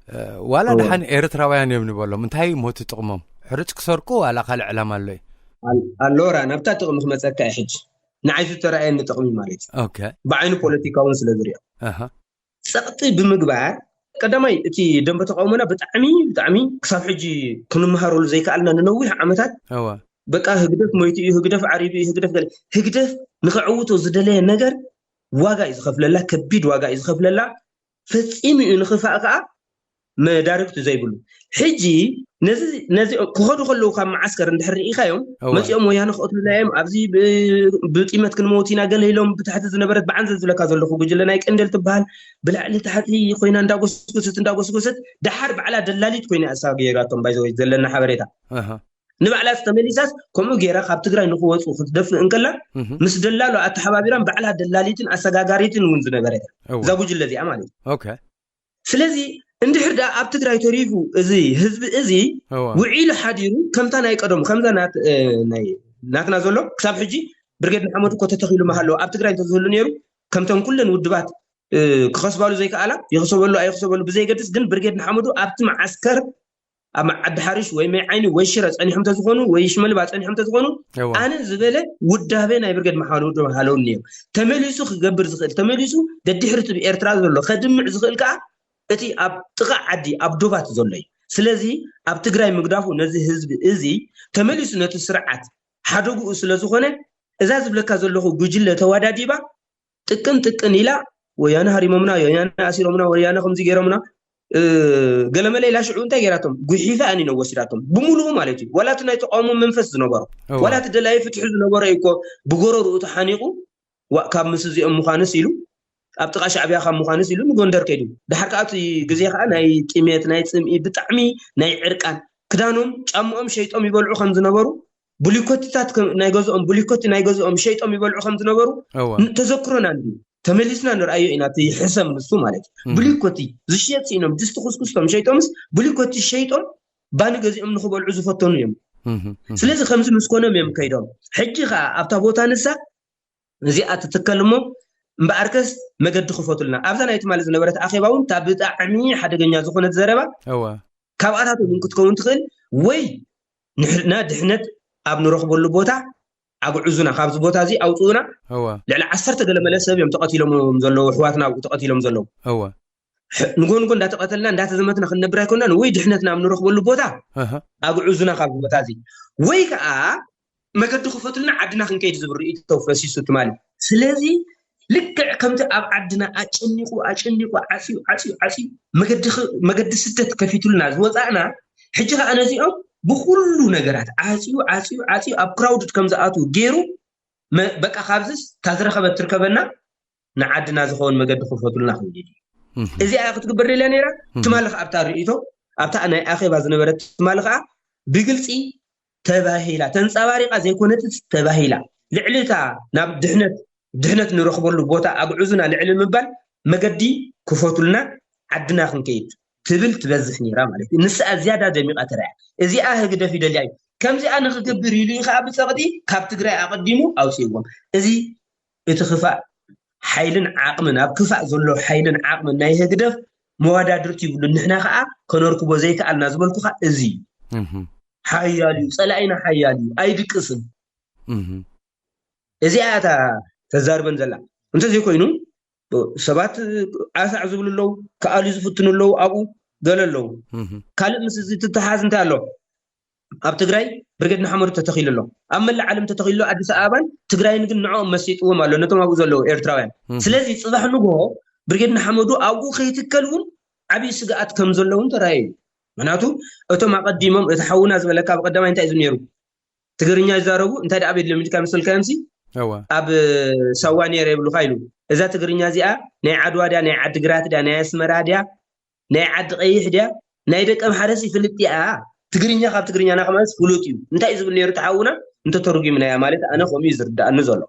ዋላ እዋ። ደሓን ኤርትራውያን እዮም ንበሎም እንታይ ሞት ጥቕሞም? ሕርጭ ክሰርቁ ዋላ ካልእ ዕላማ ኣሎ እዩ። ኣል- ኣሎራ ናብታ ጥቕሚ ክመፀካ እየ ሕጂ ንዓይ ዝተረኣየኒ ጥቕሚ ማለት እዩ ኦኬ ብዓይኒ ፖለቲካ እውን ስለ ዝሪኦ ኣሃ ፀቕጢ ብምግባር ቀዳማይ እቲ ደንበ ተቃውሞና ብጣዕሚ ብጣዕሚ ክሳብ ሕጂ ክንመሃረሉ ዘይከኣልና ንነዊሕ ዓመታት እዋ በቃ ህግደፍ ሞይቱ እዩ ህግደፍ ዓሪቡ እዩ ህግደፍ ገለ ህግደፍ ንኸዕውቶ ዝደለየ ነገር ዋጋ እዩ ዝኸፍለላ ከቢድ ዋጋ እዩ ዝኸፍለላ ፈፂሙ እዩ ንኽፋእ ከዓ መዳርግቲ ዘይብሉ ሕጂ ነዚ ነዚ ክኸዱ ከለዉ ካብ መዓስከር እንድሕር ርኢኻዮም እዋ መፂኦም ወያነ ክቐትሉና እዮም ኣብዚ ብ- ብጢመት ክንመውት ኢና ገለ ኢሎም ብታሕቲ ዝነበረት ብዓንዘ ዝብለካ ዘለኹ ጉጅለ ናይ ቀንደል ትበሃል ብላዕሊ ታሕቲ ኮይና እንዳጎስጎሰት እንዳጎስጎሰት ደሓር ባዕላ ደላሊት ኮይና እሳ ገይራቶም ባይዘወይ ዘለና ሓበሬታ ኣሃ ንባዕላ ተመሊሳስ ከምኡ ገይራ ካብ ትግራይ ንክወፁ ክትደፍእ እንከላ እህ ምስ ደላሎ ኣተሓባቢራን ባዕላ ደላሊትን ኣሰጋጋሪትን እውን ዝነበረት እያ እዋ እዛ ጉጅለ እዚኣ ማለት እዩ ኦኬ ስለዚ እንድሕር ደኣ ኣብ ትግራይ ተሪፉ እዚ ህዝቢ እዚ እዋ ውዒሉ ሓዲሩ ከምታ ናይ ቀደሙ ከምዛ ናት- እ፣ ናይ ናትና ዘሎ ክሳብ ሕጂ ብርጌድ ንሓመዱ እኮ ተተኺሉ መሃለዎ ኣብ ትግራይ እንተዝህሉ ነይሩ ከምተን ኩለን ውድባት እ፣ ክኸስባሉ ዘይከኣላ ይኽሰበሉ ኣይኽሰበሉ ብዘይገድስ ግን ብርጌድ ንሓመዱ ኣብቲ መዓስከር ኣብ ዓዲ ሓሪሽ ወይ ማይ ዓይኒ ወይ ሽረ ፀኒሖም ተዝኾኑ ወይ ሽመልባ ፀኒሖም ተዝኾኑ እዋ ኣነ ዝበለ ውዳቤ ናይ ብርጌድ መሓመዱ ሃለውኒ እዮም ተመሊሱ ክገብር ዝኽእል ተመሊሱ ደድሕርቲ ብኤርትራ ዘሎ ከድምዕ ዝኽእል ከዓ እቲ ኣብ ጥቓ ዓዲ ኣብ ዶባት ዘሎ እዩ ስለዚ ኣብ ትግራይ ምግዳፉ ነዚ ህዝቢ እዚ ተመሊሱ ነቲ ስርዓት ሓደጉኡ ስለ ዝኾነ እዛ ዝብለካ ዘለኹ ጉጅለ ተዋዳዲባ ጥቅን ጥቅን ኢላ ወያነ ሃሪሞምና ወያነ ኣሲሮምና ወያነ ከምዚ ገይሮምና ገለመለ ኢላ ሽዑ እንታይ ገይራቶም ጉሒፋ ኣኒነ ወሲዳቶም ብምሉኡ ማለት እዩ ዋላ እቲ ናይ ተቃውሞ መንፈስ ዝነበሮ ዋላ እቲ ደላይ ፍትሒ ዝነበሮ እዩ እኮ ብጎረርኡ ተሓኒቁ ካብ ምስ እዚኦም ምዃንስ ኢሉ ኣብ ጥቃ ሻዕብያ ካብ ምዃንስ ኢሉ ንጎንደር ከይዱ ድሓር ከዓ እቲ ግዜ ከዓ ናይ ጥሜት ናይ ፅምኢ ብጣዕሚ ናይ ዕርቃን ክዳኖም ጫምኦም ሸይጦም ይበልዑ ከም ዝነበሩ ብሊኮቲታት ናይ ገዝኦም ብሊኮቲ ናይ ገዝኦም ሸይጦም ይበልዑ ከም ዝነበሩ ተዘክሮና እንዲ ተመሊስና ንርኣዮ ኢና እቲ ሕሰም ንሱ ማለት እዩ ብሊኮቲ ዝሽየጥ ስኢኖም ድስቲ ኩስኩስቶም ሸይጦምስ ብሊኮቲ ሸይጦም ባኒ ገዚኦም ንክበልዑ ዝፈተኑ እዮም ስለዚ ከምዚ ምስ ኮኖም እዮም ከይዶም ሕጂ ከዓ ኣብታ ቦታ ንሳ እዚኣ ትትከል እሞ እምበኣርከስ መገዲ ክፈቱልና ኣብዛ ናይ ትማሊ ዝነበረት ኣኼባ እውን እታ ብጣዕሚ ሓደገኛ ዝኾነት ዘረባ ካብኣታቶም እውን ክትከውን ትኽእል ወይ ንሕና ድሕነት ኣብ ንረኽበሉ ቦታ ኣግዕዙና ካብዚ ቦታ እዚ ኣውፅኡና ልዕሊ ዓሰርተ ገለ መለ ሰብ እዮም ተቐቲሎም ዘለዉ ኣሕዋትና ኣብኡ ተቐቲሎም ዘለዉ ንጎ ንጎ እንዳተቐተልና እንዳተዘመትና ክንነብር ኣይኮናን ወይ ድሕነትና ኣብ ንረኽበሉ ቦታ ኣግዕዙና ካብዚ ቦታ እዚ ወይ ከዓ መገዲ ክፈቱልና ዓድና ክንከይድ ዝብል ርእይቶ ፈሲሱ ትማሊ። ስለዚ ልክዕ ከምቲ ኣብ ዓድና ኣጨኒቑ ኣጨኒቑ ዓፅዩ ዓፅዩ ዓፅዩ መገዲ ኽ- መገዲ ስደት ከፊቱልና ዝወፃእና፣ ሕጂ ከዓ ነዚኦም ብኩሉ ነገራት ዓፅዩ ዓፅዩ ዓፅዩ ኣብ ክራውድድ ከም ዝኣትዉ ገይሩ መ- በቃ ካብዚስ እታ ዝረኸበት ትርከበና፣ ንዓድና ዝኸውን መገዲ ክፈቱልና ክብል እዩ። እዚኣ ክትግበር ደልያ ነይራ። ትማሊ ከዓ ኣብታ ርእይቶ ኣብታ ናይ ኣኼባ ዝነበረት ትማሊ ከዓ ብግልፂ ተባሂላ ተንፃባሪቃ ዘይኮነትስ ተባሂላ ልዕሊ እታ ናብ ድሕነት ድሕነት ንረኽበሉ ቦታ ኣግዕዙና ልዕሊ ምባል መገዲ ክፈቱልና ዓድና ክንከይድ ትብል ትበዝሕ ነይራ ማለት እዩ። ንስኣ ዝያዳ ደሚቓ ተራእያ። እዚኣ ህግደፍ ይደልያ እዩ። ከምዚኣ ንክገብር ኢሉ እዩ ከዓ ብፀቕጢ ካብ ትግራይ ኣቐዲሙ ኣውፅእዎም። እዚ እቲ ክፋእ ሓይልን ዓቕምን ኣብ ክፋእ ዘሎ ሓይልን ዓቕምን ናይ ህግደፍ መወዳድርቲ ይብሉ። ንሕና ከዓ ከነርክቦ ዘይከኣልና ዝበልኩካ እዚ እዩ። ሓያል እዩ፣ ፀላኢና ሓያል እዩ፣ ኣይድቅስን። እዚኣ እታ ተዛርበን ዘላ እንተዘይኮይኑ ሰባት ዓሳዕ ዝብሉ ኣለዉ፣ ክኣልዩ ዝፍትኑ ኣለዉ፣ ኣብኡ ገለ ኣለዉ። ካልእ ምስ እዚ ትተሓዝ እንታይ ኣሎ? ኣብ ትግራይ ብርጌድ ንሓመዱ ተተኺሉ ኣሎ፣ ኣብ መላእ ዓለም ተተኺሉ ኣሎ። ኣዲስ ኣበባን ትግራይን ግን ንዕኦም መሲጥዎም ኣሎ፣ ነቶም ኣብኡ ዘለዉ ኤርትራውያን። ስለዚ ፅባሕ ንግሆ ብርጌድ ንሓመዱ ኣብኡ ከይትከል እውን ዓብዪ ስግኣት ከም ዘለውን ተራእዩ እዩ። ምክንያቱ እቶም ኣቐዲሞም እቲ ሓውና ዝበለካ ብቀዳማይ እንታይ እዩ ነይሩ? ትግርኛ ይዛረቡ እንታይ ደኣ ቤት ለሚድካ መሰልካ ምሲ እዋ ኣብ ሳዋ ነይረ ይብሉካ ኢሉ። እዛ ትግርኛ እዚኣ ናይ ዓድዋ ድያ ናይ ዓዲ ግራት ድያ ናይ ኣስመራ ድያ ናይ ዓዲ ቀይሕ ድያ ናይ ደቂ ኣምሓረስ ይፍልጥ እያ። ትግርኛ ካብ ትግርኛ ናኸማንስ ፍሉጥ እዩ። እንታይ እዩ ዝብል ነይሩ ተሓውና እንተተርጉምናያ ማለት ኣነ ከምኡ እዩ ዝርዳእኒ ዘሎ።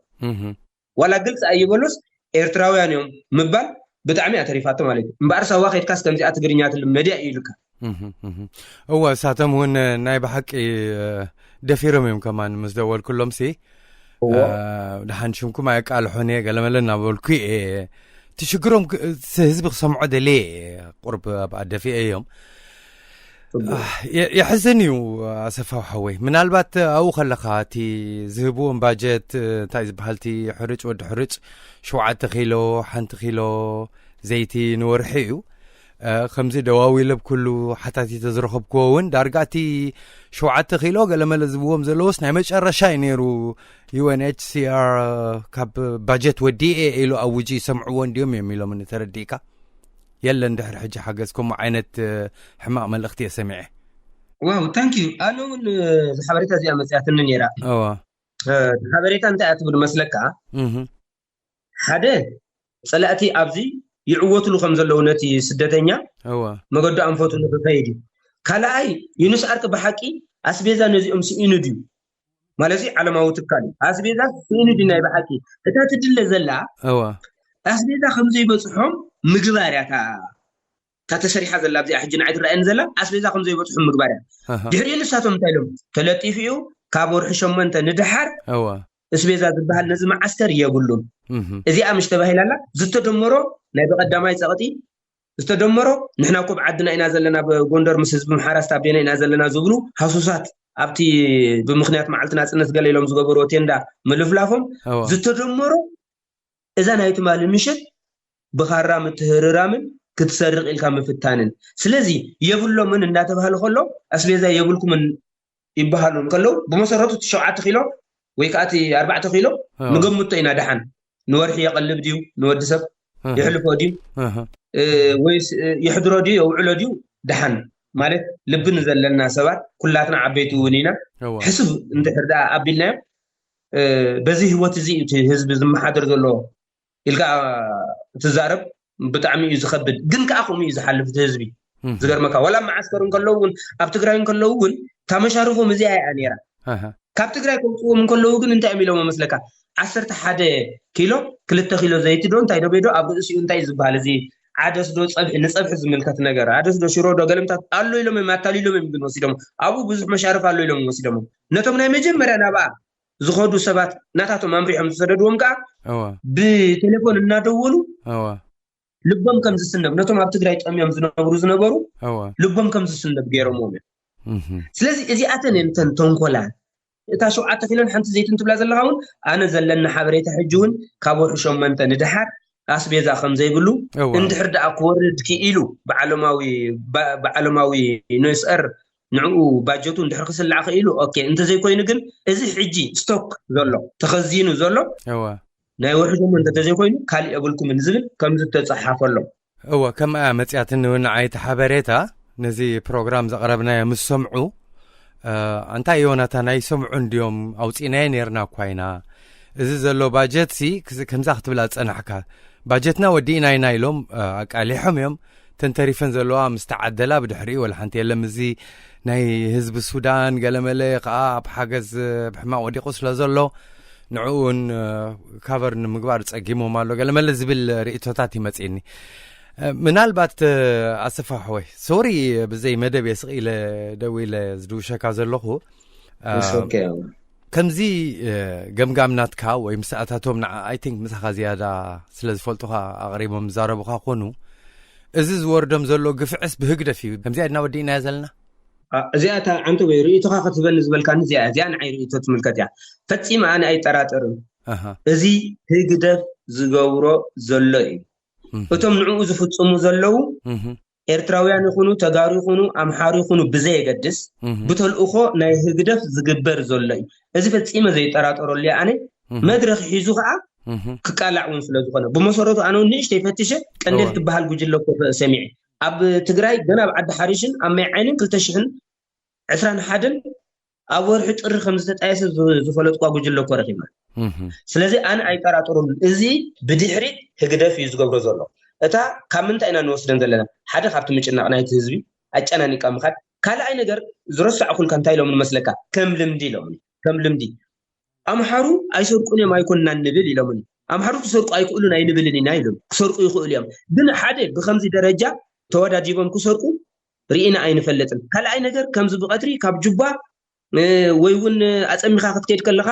ዋላ ግልፂ ኣይበሉስ ኤርትራውያን እዮም ምባል ብጣዕሚ እያ ተሪፋቶ ማለት እዩ። እምበኣር ሳዋ ከይድካስ ከምዚኣ ትግርኛ ትልመድ እያ እዩ ኢሉካ። እወ እሳቶም እውን ናይ ብሓቂ ደፊሮም እዮም ከማን ምስ ደወልኩሎም ሲ ደሓን ሽምኩም ኣየቃልሖን እየ ገለመለ እናበልኩ እየ እቲ ሽግሮም ህዝቢ ክሰምዖ ደልየ እየ ቁርብ ኣብኣ ደፊአ እዮም የሕዝን እዩ ኣሰፋው ሓወይ ምናልባት ኣብኡ ከለካ እቲ ዝህብዎም ባጀት እንታይ ዝበሃል እቲ ሕርጭ ወዲ ሕርጭ ሸውዓተ ኪሎ ሓንቲ ኪሎ ዘይቲ ንወርሒ እዩ ከምዚ ደዋዊለ ብኩሉ ሓታቲተ ዝረኸብክዎ እውን ዳርጋ እቲ ሸውዓተ ኪሎ ገለመለ ዝብዎም ዘለዎስ ናይ መጨረሻ እዩ ነይሩ UNHCR ካብ ባጀት ወዲኤ ኢሉ ኣውጁ ይሰምዕዎ እንድዮም እዮም ኢሎም ተረዲእካ የለን ድሕሪ ሕጂ ሓገዝ ከምኡ ዓይነት ሕማቕ መልእኽቲ እየ ሰሚዐ ዋው ታንክ ዩ ኣነ እውን እዛ ሓበሬታ እዚኣ መፅያትኒ ነይራ እዋ ሓበሬታ እንታይ እያ ትብል መስለካ ሓደ ፀላእቲ ኣብዚ ይዕወትሉ ከም ዘለዉ ነቲ ስደተኛ እዋ መገዱ ኣንፈቱ ንክኸይድ እዩ ካልኣይ ዩኑስ ኣርክ ብሓቂ ኣስቤዛ ነዚኦም ስኢኑ ድዩ ማለት ዓለማዊ ትካል እዩ ኣስቤዛ ስኢኑ ድዩ ናይ ብሓቂ እታ ትድለ ዘላ እዋ ኣስቤዛ ከም ዘይበፅሖም ምግባር እያ እታ እታ ተሰሪሓ ዘላ ኣብዚኣ ሕጂ ንዓይ ትረኣየኒ ዘላ ኣስቤዛ ከም ዘይበፅሑ ምግባር እያ ድሕሪኡ ንሳቶም እንታይ ኢሎም ተለጢፉ እዩ ካብ ወርሒ ሸሞንተ ንድሓር ኣስቤዛ ዝበሃል ነዚ መዓስከር የብሉን እዚኣ ምሽ ተባሂላ ኣላ ዝተደመሮ ናይ ብቀዳማይ ፀቕጢ ዝተደመሮ ንሕና እኮ ብዓድና ኢና ዘለና ጎንደር ምስ ህዝቢ ምሓራ ስታቤና ኢና ዘለና ዝብሉ ሃሱሳት ኣብቲ ብምክንያት መዓልቲ ናፅነት ገለ ኢሎም ዝገበርዎ ቴንዳ ምልፍላፎም ዝተደመሮ እዛ ናይ ትማሊ ምሸት ብኻራ ምትህርራምን ክትሰርቕ ኢልካ ምፍታንን ስለዚ የብሎምን እንዳተባህለ ከሎ ኣስቤዛ የብልኩምን ይበሃሉ ከለዉ ብመሰረቱ እቲ ሸውዓተ ኪሎ ወይ ከዓ እቲ ኣርባዕተ ኪሎ ንገምቶ ኢና ደሓን ንወርሒ የቐልብ ድዩ ንወዲ ሰብ የሕልፎ ድዩ ወይስ የሕድሮ ድዩ የውዕሎ ድዩ ደሓን ማለት ልቢ ንዘለና ሰባት ኩላትና ዓበይቲ እውን ኢና ሕሱብ እንድሕር ደኣ ኣቢልናዮ በዚ ህይወት እዚ እቲ ህዝቢ ዝመሓደር ዘሎ ኢልካ ትዛረብ ብጣዕሚ እዩ ዝኸብድ ግን ከዓ ከምኡ እዩ ዝሓልፍ እቲ ህዝቢ ዝገርመካ ዋላ ኣብ መዓስከር እንከለዉ እውን ኣብ ትግራይ እንከለዉ እውን እታ መሻርፎም እዚኣ እያ ነይራ ካብ ትግራይ ከውፅዎም እንከለዉ ግን እንታይ እዮም ኢሎም መስለካ ዓሰርተ ሓደ ኪሎ ክልተ ኪሎ ዘይቲ ዶ እንታይ ዶ ቤዶ ኣብ ርእሲኡ እንታይ ዝበሃል እዚ ዓደስ ዶ ፀብሒ ንፀብሒ ዝምልከት ነገር ዓደስ ዶ ሽሮ ዶ ገለምታት ኣሎ ኢሎም እዮም ኣታሊሎም እዮም ግን ወሲዶም ኣብኡ ብዙሕ መሻርፍ ኣሎ ኢሎም ወሲዶም ነቶም ናይ መጀመርያ ናብኣ ዝኸዱ ሰባት ናታቶም ኣምሪሖም ዝሰደድዎም ከዓ ብቴሌፎን እናደወሉ ልቦም ከም ዝስነብ ነቶም ኣብ ትግራይ ጠምዮም ዝነብሩ ዝነበሩ ልቦም ከም ዝስነብ ገይሮምዎም እዮም ስለዚ እዚኣተን እየን ተን ተንኮላት እታ ሸውዓተ ኪሎን ሓንቲ ዘይትን ትብላ ዘለካ እውን ኣነ ዘለኒ ሓበሬታ ሕጂ እውን ካብ ወርሒ ሸመንተ ንድሓር ኣስቤዛ ከም ዘይብሉ እንድሕር ደኣ ክወርድ ክኢሉ ብዓለማዊ ብዓለማዊ ኖስር ንዕኡ ባጀቱ እንድሕር ክስላዕ ክኢሉ ኦኬ፣ እንተዘይኮይኑ ግን እዚ ሕጂ ስቶክ ዘሎ ተኸዚኑ ዘሎ እወ ናይ ወርሒ ሸሞንተ እንተዘይኮይኑ ካልእ የብልኩምን ዝብል ከምዚ ተፀሓፈሎም። እወ ከምኣ መፅያትኒ እውን ንዓይቲ ሓበሬታ። ነዚ ፕሮግራም ዘቕረብናዮ ምስ ሰምዑ፣ ኣንታይ ዮናታን ኣይሰምዑ እንድዮም፣ ኣውፂእናዮ ነርና እኳ ኢና። እዚ ዘሎ ባጀት ሲ ክስ- ከምዛ ክትብላ ዝፀናሕካ፣ ባጀትና ወዲእና ኢና ኢሎም ኣቃሊሖም እዮም። ተንተሪፈን ዘለዋ ምስ ተዓደላ ብድሕሪኡ ወላ ሓንቲ የለም። እዚ ናይ ህዝቢ ሱዳን ገለመለ ከዓ ኣብ ሓገዝ ብሕማቕ ወዲቑ ስለ ዘሎ ንዕኡ እውን ካቨር ንምግባር ፀጊሞም ኣሎ ገለመለ ዝብል ርእቶታት ይመፅኒ። ምናልባት ኣሰፋ ሓወይ፣ ሶሪ፣ ብዘይ መደብ እየ ስቕ ኢለ ደው ኢለ ዝድውሸካ ዘለኹ። ከምዚ ገምጋም ናትካ ወይ ምስኣታቶም ንዓ ኣይ ቲንክ ምሳኻ ዝያዳ ስለ ዝፈልጡኻ ኣቕሪቦም ዝዛረቡኻ ኮኑ፣ እዚ ዝወርዶም ዘሎ ግፍዕስ ብህግደፍ እዩ፣ ከምዚኣ ድና ወዲእናዮ ዘለና። እዚኣ እታ ዓንተ ወይ ርእቶኻ ክትበኒ ዝበልካኒ እዚኣ እዚኣ ንዓይ ርእቶ ትምልከት እያ። ፈፂመ ኣነ ኣይጠራጠርን። እዚ ህግደፍ ዝገብሮ ዘሎ እዩ። እቶም ንዕኡ ዝፍፅሙ ዘለዉ ኤርትራውያን ይኹኑ ተጋሩ ይኹኑ ኣምሓሩ ይኹኑ ብዘየገድስ ብተልእኾ ናይ ህግደፍ ዝግበር ዘሎ እዩ። እዚ ፈፂመ ዘይጠራጠረሉ እየ። ኣነ መድረክ ሒዙ ከዓ ክቃላዕ እውን ስለ ዝኾነ ብመሰረቱ ኣነ እውን ንእሽተይ ፈትሸ ቀንዴል ትበሃል ጉጅለ እኮ ሰሚዐ ኣብ ትግራይ ገና ኣብ ዓዲ ሓሪሽን ኣብ ማይ ዓይንን ክልተ ሽሕን ዕስራን ሓደን ኣብ ወርሒ ጥሪ ከም ዝተጣየሰ ዝፈለጥኳ ጉጅለ እኮ ረኺብና። ስለዚ ኣነ ኣይጠራጠሩን። እዚ ብድሕሪት ህግደፍ እዩ ዝገብሮ ዘሎ። እታ ካብ ምንታይ ኢና ንወስደን ዘለና? ሓደ ካብቲ ምጭናቕ ናይቲ ህዝቢ ኣጨናኒቃ ምኻድ። ካልኣይ ነገር ዝረሳዕኩልካ እንታይ ኢሎም ንመስለካ? ከም ልምዲ ኢሎም ከም ልምዲ ኣምሓሩ ኣይሰርቁን እዮም ኣይኮንና ንብል ኢሎምኒ። ኣምሓሩ ክሰርቁ ኣይክእሉን ኣይንብልን ኢና ኢሎም። ክሰርቁ ይኽእሉ እዮም ግን ሓደ ብከምዚ ደረጃ ተወዳዲቦም ክሰርቁ ርኢና ኣይንፈልጥን። ካልኣይ ነገር ከምዚ ብቐትሪ ካብ ጁባ ወይ እውን ኣፀሚኻ ክትከይድ ከለኻ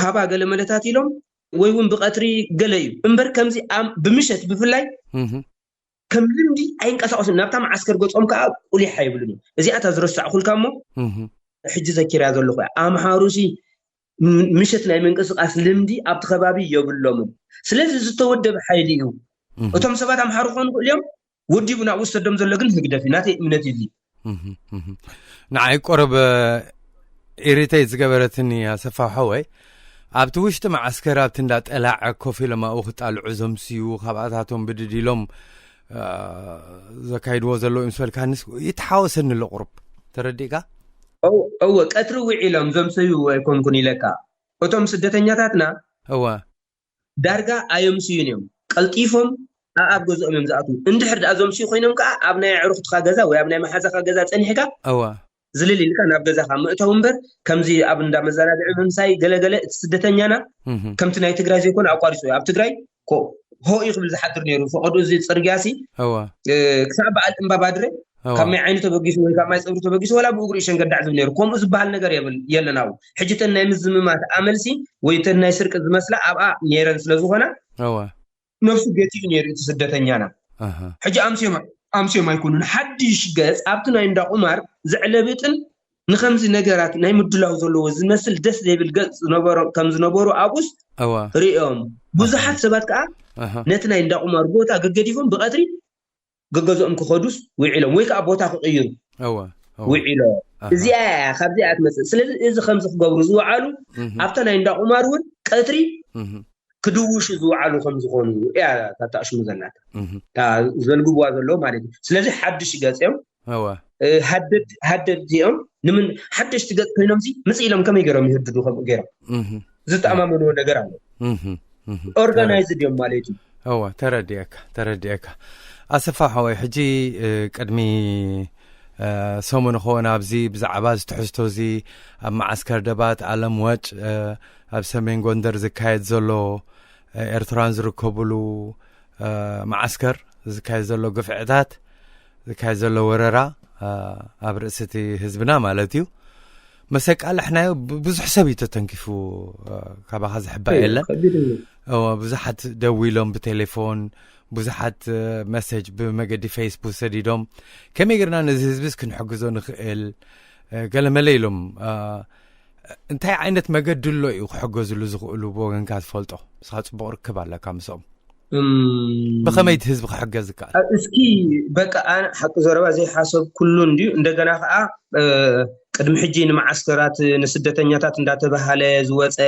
ሃባ ገለ መለታት ኢሎም ወይ እውን ብቐትሪ ገለ እዩ እምበር ከምዚ ብምሸት ብፍላይ ከም ልምዲ ኣይንቀሳቀሱን። ናብታ መዓስከር ገፆም ከዓ ቁሊሕ ኣይብሉን እዮም። እዚኣታ ዝረሳዕኩልካ እሞ ሕጂ ዘኪርያ ዘለኹ ኣምሓሩሲ ምሸት ናይ ምንቅስቃስ ልምዲ ኣብቲ ከባቢ የብሎምን። ስለዚ ዝተወደበ ሓይሊ እዩ። እቶም ሰባት ኣምሓሩ ክኾኑ ክእሉ እዮም። ወዲቡ ናብኡ ዝሰዶም ዘሎ ግን ህግደፍ እዩ። ናተይ እምነት እዩ። ንዓይ ቆረበ ኢሪተይ ዝገበረትኒ ኣሰፋ ሓወይ ኣብቲ ውሽጢ መዓስከር ኣብቲ እንዳ ጠላዕ ኮፍ ኢሎም ኣብኡ ክጣልዑ ዘምስዩ ካብኣታቶም ብድድ ኢሎም ዘካይድዎ ዘለዉ ምስ በልካንስ ይተሓወሰኒ ኣሎ ቁሩብ። ተረዲእካ? እወ ቀትሪ ውዒሎም ዘምሰዩ ኣይኮንኩን ኢለካ። እቶም ስደተኛታትና እወ ዳርጋ ኣየምስዩን እዮም። ቀልጢፎም ኣኣብ ገዝኦም እዮም ዝኣትዉ። እንድሕር ደኣ ዘምስዩ ኮይኖም ከዓ ኣብ ናይ ኣዕሩኽትኻ ገዛ ወይ ኣብ ናይ መሓዛኻ ገዛ ጸኒሕካ እወ ዝልል ኢልካ ናብ ገዛኻ ምእታው እምበር ከምዚ ኣብ እንዳ መዘናግዒ ምምሳይ ገለገለ እቲ ስደተኛና ከምቲ ናይ ትግራይ ዘይኮነ ኣቋሪፁ ኣብ ትግራይ ሆ እዩ ክብል ዝሓድር ነይሩ። ፈቐዱ እዚ ፅርግያ ሲ ክሳብ በዓል እምባ ባድረ ካብ ማይ ዓይኑ ተበጊሱ ወይ ካብ ማይ ፀብሩ ተበጊሱ ወላ ብእግሩ ይሸንገዳዕ ዝብል ነይሩ። ከምኡ ዝበሃል ነገር የለን ኣብኡ። ሕጂ ተን ናይ ምዝምማት ኣመልሲ ወይ ተን ናይ ስርቂ ዝመስላ ኣብኣ ነይረን ስለ ዝኾና ነፍሱ ገቲኡ ነይሩ እቲ ስደተኛና። ሕጂ ኣምስዮም ኣይኮኑን። ሓድሽ ገፅ ኣብቲ ናይ እንዳ ቁማር ዘዕለብጥን ንኸምዚ ነገራት ናይ ምድላው ዘለዎ ዝመስል ደስ ዘይብል ገፅ ዝነበሮ ከም ዝነበሩ ኣብኡስ እዋ ሪኦም ብዙሓት ሰባት ከዓ ኣሃ ነቲ ናይ እንዳ ቁማር ቦታ ገገዲፎም ብቐትሪ ገገዝኦም ክኸዱስ ውዒሎም ወይ ከዓ ቦታ ክቕይሩ እዋ እዋ ውዒሎም። ኣሃ እዚኣ እያ ካብዚኣ እያ ትመፅእ። ስለዚ እዚ ከምዚ ክገብሩ ዝወዓሉ እህ ኣብታ ናይ እንዳ ቁማር እውን ቀትሪ እህ ክድውሹ ዝወዓሉ ከም ዝኾኑ እያ ታጣሽሙ ዘላታ እህ እታ ዘልግብዋ ዘለዉ ማለት እዩ። ስለዚ ሓድሽ ገፅ እዮም። እዋ እ፣ ሃደድ ሃደድ እዮም። ንምን ሓደሽቲ ገፅ ኮይኖም ዚ ምፅ ኢሎም ከመይ ገይሮም ይህድዱ ከምኡ ገይሮም እህ ዝተኣማመንዎ ነገር ኣሎ። እህ እህ ኦርጋናይዝድ እዮም ማለት እዩ። እዋ ተረዲአካ ተረዲአካ። ኣሰፋ ሓወይ ሕጂ እ፣ ቅድሚ እ፣ ሰሙን ኸውን ኣብዚ ብዛዕባ እዚ ትሕዝቶ እዚ ኣብ መዓስከር ደባት ኣለም ወጭ እ፣ ኣብ ሰሜን ጎንደር ዝካየድ ዘሎ እ፣ ኤርትራን ዝርከብሉ እ፣ መዓስከር ዝካየድ ዘሎ ግፍዕታት ዝካየድ ዘሎ ወረራ እ፣ ኣብ ርእሲ እቲ ህዝብና ማለት እዩ መሰቃልሕናዮ ብ- ብዙሕ ሰብ እዩ ተተንኪፉ እ፣ ካባኻ ዝሕባእ የለን። ከቢድ እዩ። እዎ፣ ብዙሓት ደዊሎም ብቴሌፎን ብዙሓት እ፣ መሰጅ ብመገዲ ፌስቡክ ሰዲዶም ከመይ ጌርና ነዚ ህዝብስ ክንሕግዞ ንኽእል እ፣ ገለመለ ኢሎም እ፣ እንታይ ዓይነት መገዲ ኣሎ እዩ ክሕገዝሉ ዝኽእሉ ብወገንካ ትፈልጦ? ንስኻ ፅቡቕ ርክብ ኣለካ ምስኦም። ብኸመይ እቲ ህዝቢ ክሕገዝ ዝከኣል? እስኪ በቃ፣ ኣነ ሓቂ ዘረባ ዘይሓሰብ ኩሉ እንድዩ። እንደገና ከዓ ቅድሚ ሕጂ ንመዓስከራት ንስደተኛታት እንዳተባሃለ ዝወፀ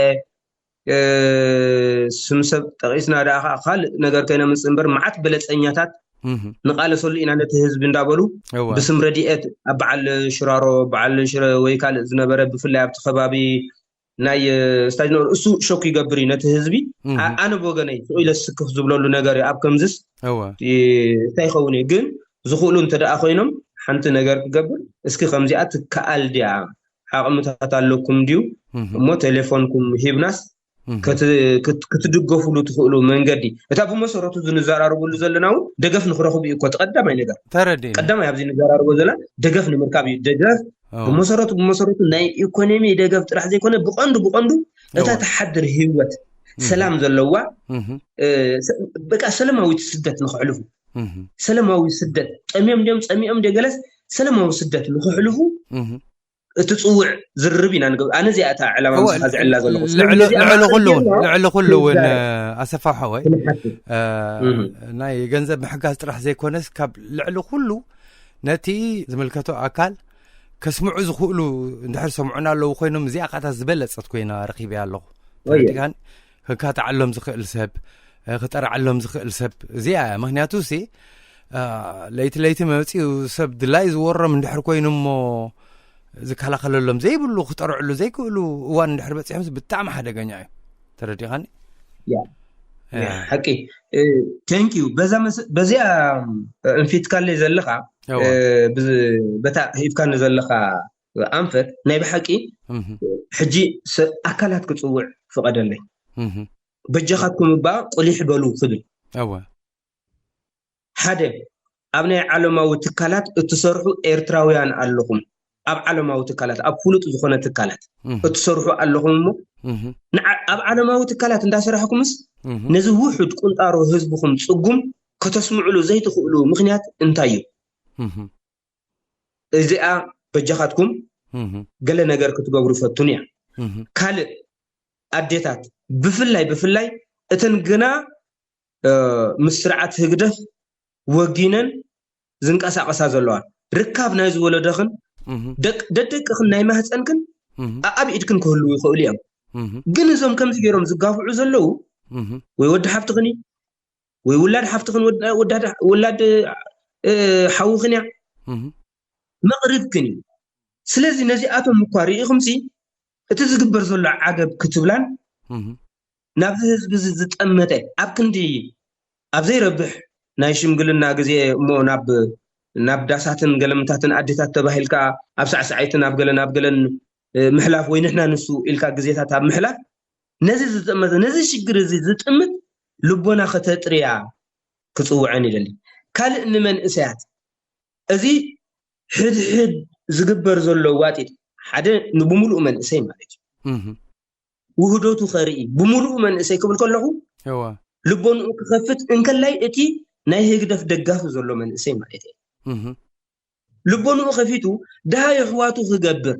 ስም ሰብ ጠቂስና ደኣ ከዓ ካልእ ነገር ከይነምፅእ እምበር፣ መዓት በለፀኛታት ንቃለሰሉ ኢና ነቲ ህዝቢ እንዳበሉ ብስም ረድኤት ኣብ በዓል ሽራሮ፣ በዓል ሽረ ወይ ካልእ ዝነበረ፣ ብፍላይ ኣብቲ ከባቢ ናይ ስታጅ ነበሩ፣ እሱ ሸኩ ይገብር እዩ ነቲ ህዝቢ። ኣነ ብወገነይ ስቕ ኢለ ስክፍ ዝብለሉ ነገር እዩ። ኣብ ከምዝስ እንታይ ይኸውን እዩ? ግን ዝኽእሉ እንተ ደኣ ኮይኖም ሓንቲ ነገር ክገብር፣ እስኪ ከምዚኣ ትከኣል ድያ? ዓቕምታት ኣለኩም ድዩ? እሞ ቴሌፎንኩም ሂብናስ ክትድገፉሉ ትኽእሉ መንገዲ፣ እታ ብመሰረቱ ዝንዘራረበሉ ዘለና እውን ደገፍ ንክረኽቡ እዩ እኮ። እቲ ቀዳማይ ነገር፣ ተረዲእኒ። ቀዳማይ ኣብዚ ንዘራረቦ ዘለና ደገፍ ንምርካብ እዩ። ደገፍ ብመሰረቱ ብመሰረቱ ናይ ኢኮኖሚ ደገፍ ጥራሕ ዘይኮነ፣ ብቐንዱ ብቐንዱ እታ ትሓድር ህይወት ሰላም ዘለዋ፣ በቃ ሰላማዊት ስደት ንክሕልፉ፣ ሰላማዊ ስደት፣ ጠምዮም ድዮም ጸሚኦም ድዮ ገለስ፣ ሰላማዊ ስደት ንክሕልፉ እቲ ጽውዕ ዝርርብ ኢና ንገብር። ኣነ እዚኣ እታ ዕላማ ምስኻ ዝዕላ ዘለኹ። ስለዚ ልዕሊ ኩሉ እውን ኣሰፋ ሓወይ፣ ናይ ገንዘብ ምሕጋዝ ጥራሕ ዘይኮነስ፣ ካብ ልዕሊ ኩሉ ነቲ ዝምልከቶ ኣካል ከስምዑ ዝኽእሉ እንድሕር ሰምዑና ኣለዉ ኮይኖም፣ እዚኣ ካታ ዝበለጸት ኮይና ረኺበያ ኣለኹ። ተረዲእካኒ? ከካትዓሎም ዝኽእል ሰብ፣ ክጠርዓሎም ዝኽእል ሰብ እዚኣ እያ። ምክንያቱ ሲ ለይቲ ለይቲ መፂኡ ሰብ ድላይ ዝወሮም እንድሕር ኮይኑ እሞ ዝከላኸለሎም ዘይብሉ፣ ክጠርዕሉ ዘይክእሉ እዋን እንድሕር በፂሖም ብጣዕሚ ሓደገኛ እዩ። ተረዲኻኒ? ሓቂ። ቴንክ ዩ። በዚኣ እንፊትካለይ ዘለኻ፣ በታ ሂብካኒ ዘለኻ ኣንፈት ናይ ብሓቂ ሕጂ ኣካላት ክፅውዕ ፍቐደለይ። በጃኻትኩም እባ ቁሊሕ በሉ ክብል። ሓደ፣ ኣብ ናይ ዓለማዊ ትካላት እትሰርሑ ኤርትራውያን ኣለኹም። ኣብ ዓለማዊ ትካላት፣ ኣብ ፍሉጥ ዝኾነ ትካላት እትሰርሑ ኣለኹም እሞ፣ ኣብ ዓለማዊ ትካላት እንዳሰራሕኩምስ ነዚ ውሑድ ቁንጣሮ ህዝብኹም ጽጉም ከተስምዕሉ ዘይትኽእሉ ምኽንያት እንታይ እዩ? እዚኣ በጃኻትኩም ገለ ነገር ክትገብሩ ፈትኑ እያ። ካልእ፣ ኣዴታት ብፍላይ ብፍላይ እተን ግና ምስ ስርዓት ህግደፍ ወጊነን ዝንቀሳቐሳ ዘለዋ፣ ርካብ ናይ ዝወለደኽን ደደቅኽን ናይ ማህፀንክን ኣብ ኢድክን ክህልዉ ይኽእሉ እዮም። ግን እዞም ከምዚ ገይሮም ዝጋፍዑ ዘለዉ ወይ ወዲ ሓፍትኽን እዩ ወይ ውላድ ሓፍትኽን ውላድ ሓውኽን እያ፣ መቕርብክን እዩ። ስለዚ ነዚኣቶም እኳ ርኢኹምሲ እቲ ዝግበር ዘሎ ዓገብ ክትብላን ናብዚ ህዝቢ እዚ ዝጠመተ ኣብ ክንዲ ኣብ ዘይረብሕ ናይ ሽምግልና ግዜ እሞ ናብ ናብ ዳሳትን ገለምታትን ኣዴታት ተባሂልካ ኣብ ሳዕሳዓይትን ኣብ ገለን ኣብ ገለን ምሕላፍ ወይ ንሕና ንሱ ኢልካ ግዜታት ኣብ ምሕላፍ ነዚ ዝጠመተ ነዚ ሽግር እዚ ዝጥምት ልቦና ከተጥርያ ክጽውዐን ይደሊ። ካልእ ንመንእሰያት እዚ ሕድሕድ ዝግበር ዘሎ ዋጢጥ ሓደ ንብምሉኡ መንእሰይ ማለት እዩ። ውህደቱ ከርኢ ብምሉኡ መንእሰይ ክብል ከለኹ ልቦንኡ ክኸፍት እንከላይ እቲ ናይ ህግደፍ ደጋፊ ዘሎ መንእሰይ ማለት እዩ። ልቦንኡ ከፊቱ ደሃይ ኣሕዋቱ ክገብር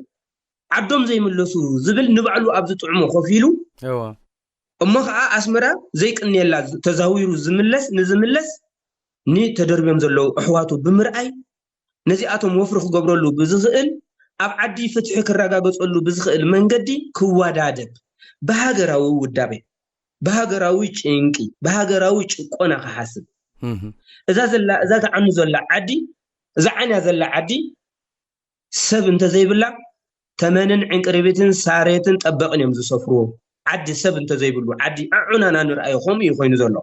ዓዶም ዘይምለሱ ዝብል ንባዕሉ ኣብ ዝጥዕሞ ኮፍ ኢሉ እሞ ከዓ ኣስመራ ዘይቅንየላ ተዛዊሩ ዝምለስ ንዝምለስ ንተደርብዮም ዘለዉ ኣሕዋቱ ብምርኣይ ነዚኣቶም ወፍሪ ክገብረሉ ብዝኽእል ኣብ ዓዲ ፍትሒ ክረጋገፀሉ ብዝኽእል መንገዲ ክወዳደብ ብሃገራዊ ውዳቤ ብሃገራዊ ጭንቂ ብሃገራዊ ጭቆና ክሓስብ እዛ ዘላ እዛ ተዓኑ ዘላ ዓዲ እዛ ዓንያ ዘላ ዓዲ ሰብ እንተዘይብላ ተመንን ዕንቅርቢትን ሳሬትን ጠበቕን እዮም ዝሰፍርዎ። ዓዲ ሰብ እንተዘይብሉ ዓዲ ኣዑናና ንርኣዮ ከምኡ እዩ ኮይኑ ዘሎ።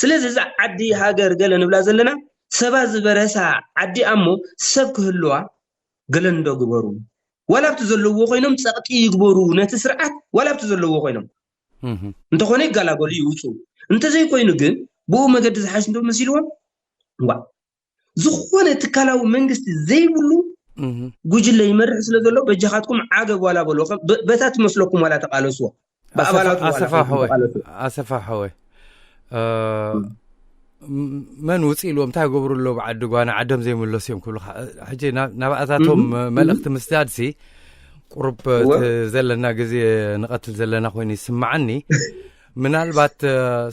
ስለዚ እዛ ዓዲ ሃገር ገለ ንብላ ዘለና ሰባ ዝበረሳ ዓዲ ኣሞ ሰብ ክህልዋ ገለ እንዶ ግበሩ። ዋላ ኣብቲ ዘለዎ ኮይኖም ጸቕጢ ይግበሩ ነቲ ስርዓት ዋላ ኣብቲ ዘለዎ ኮይኖም እንተኾነ ይገላገሉ ይውፁ። እንተዘይኮይኑ ግን ብኡ መገዲ ዝሓሽ እንዶ መሲልዎም ዋ ዝኾነ ትካላዊ መንግስቲ ዘይብሉ ጉጅለ ይመርሕ ስለ ዘሎ በጃኻትኩም ዓገብ ዋላ በልዎ። በታ ትመስለኩም ዋላ ተቃለስዎ። ብኣባላቱ ዋላ ኣሰፋ ሓወይ ተቃለስዎ። ኣሰፋ ሓወይ መን ውፅእ ኢልዎም እንታይ ገብሩ ኣለዉ ብዓዲ ጓና ዓዶም ዘይምለሱ እዮም ክብሉካ። ሕጂ ናብኣታቶም መልእኽቲ ምስዳድሲ ቁሩብ ዘለና ግዜ ንቐትል ዘለና ኮይኑ ይስምዓኒ። ምናልባት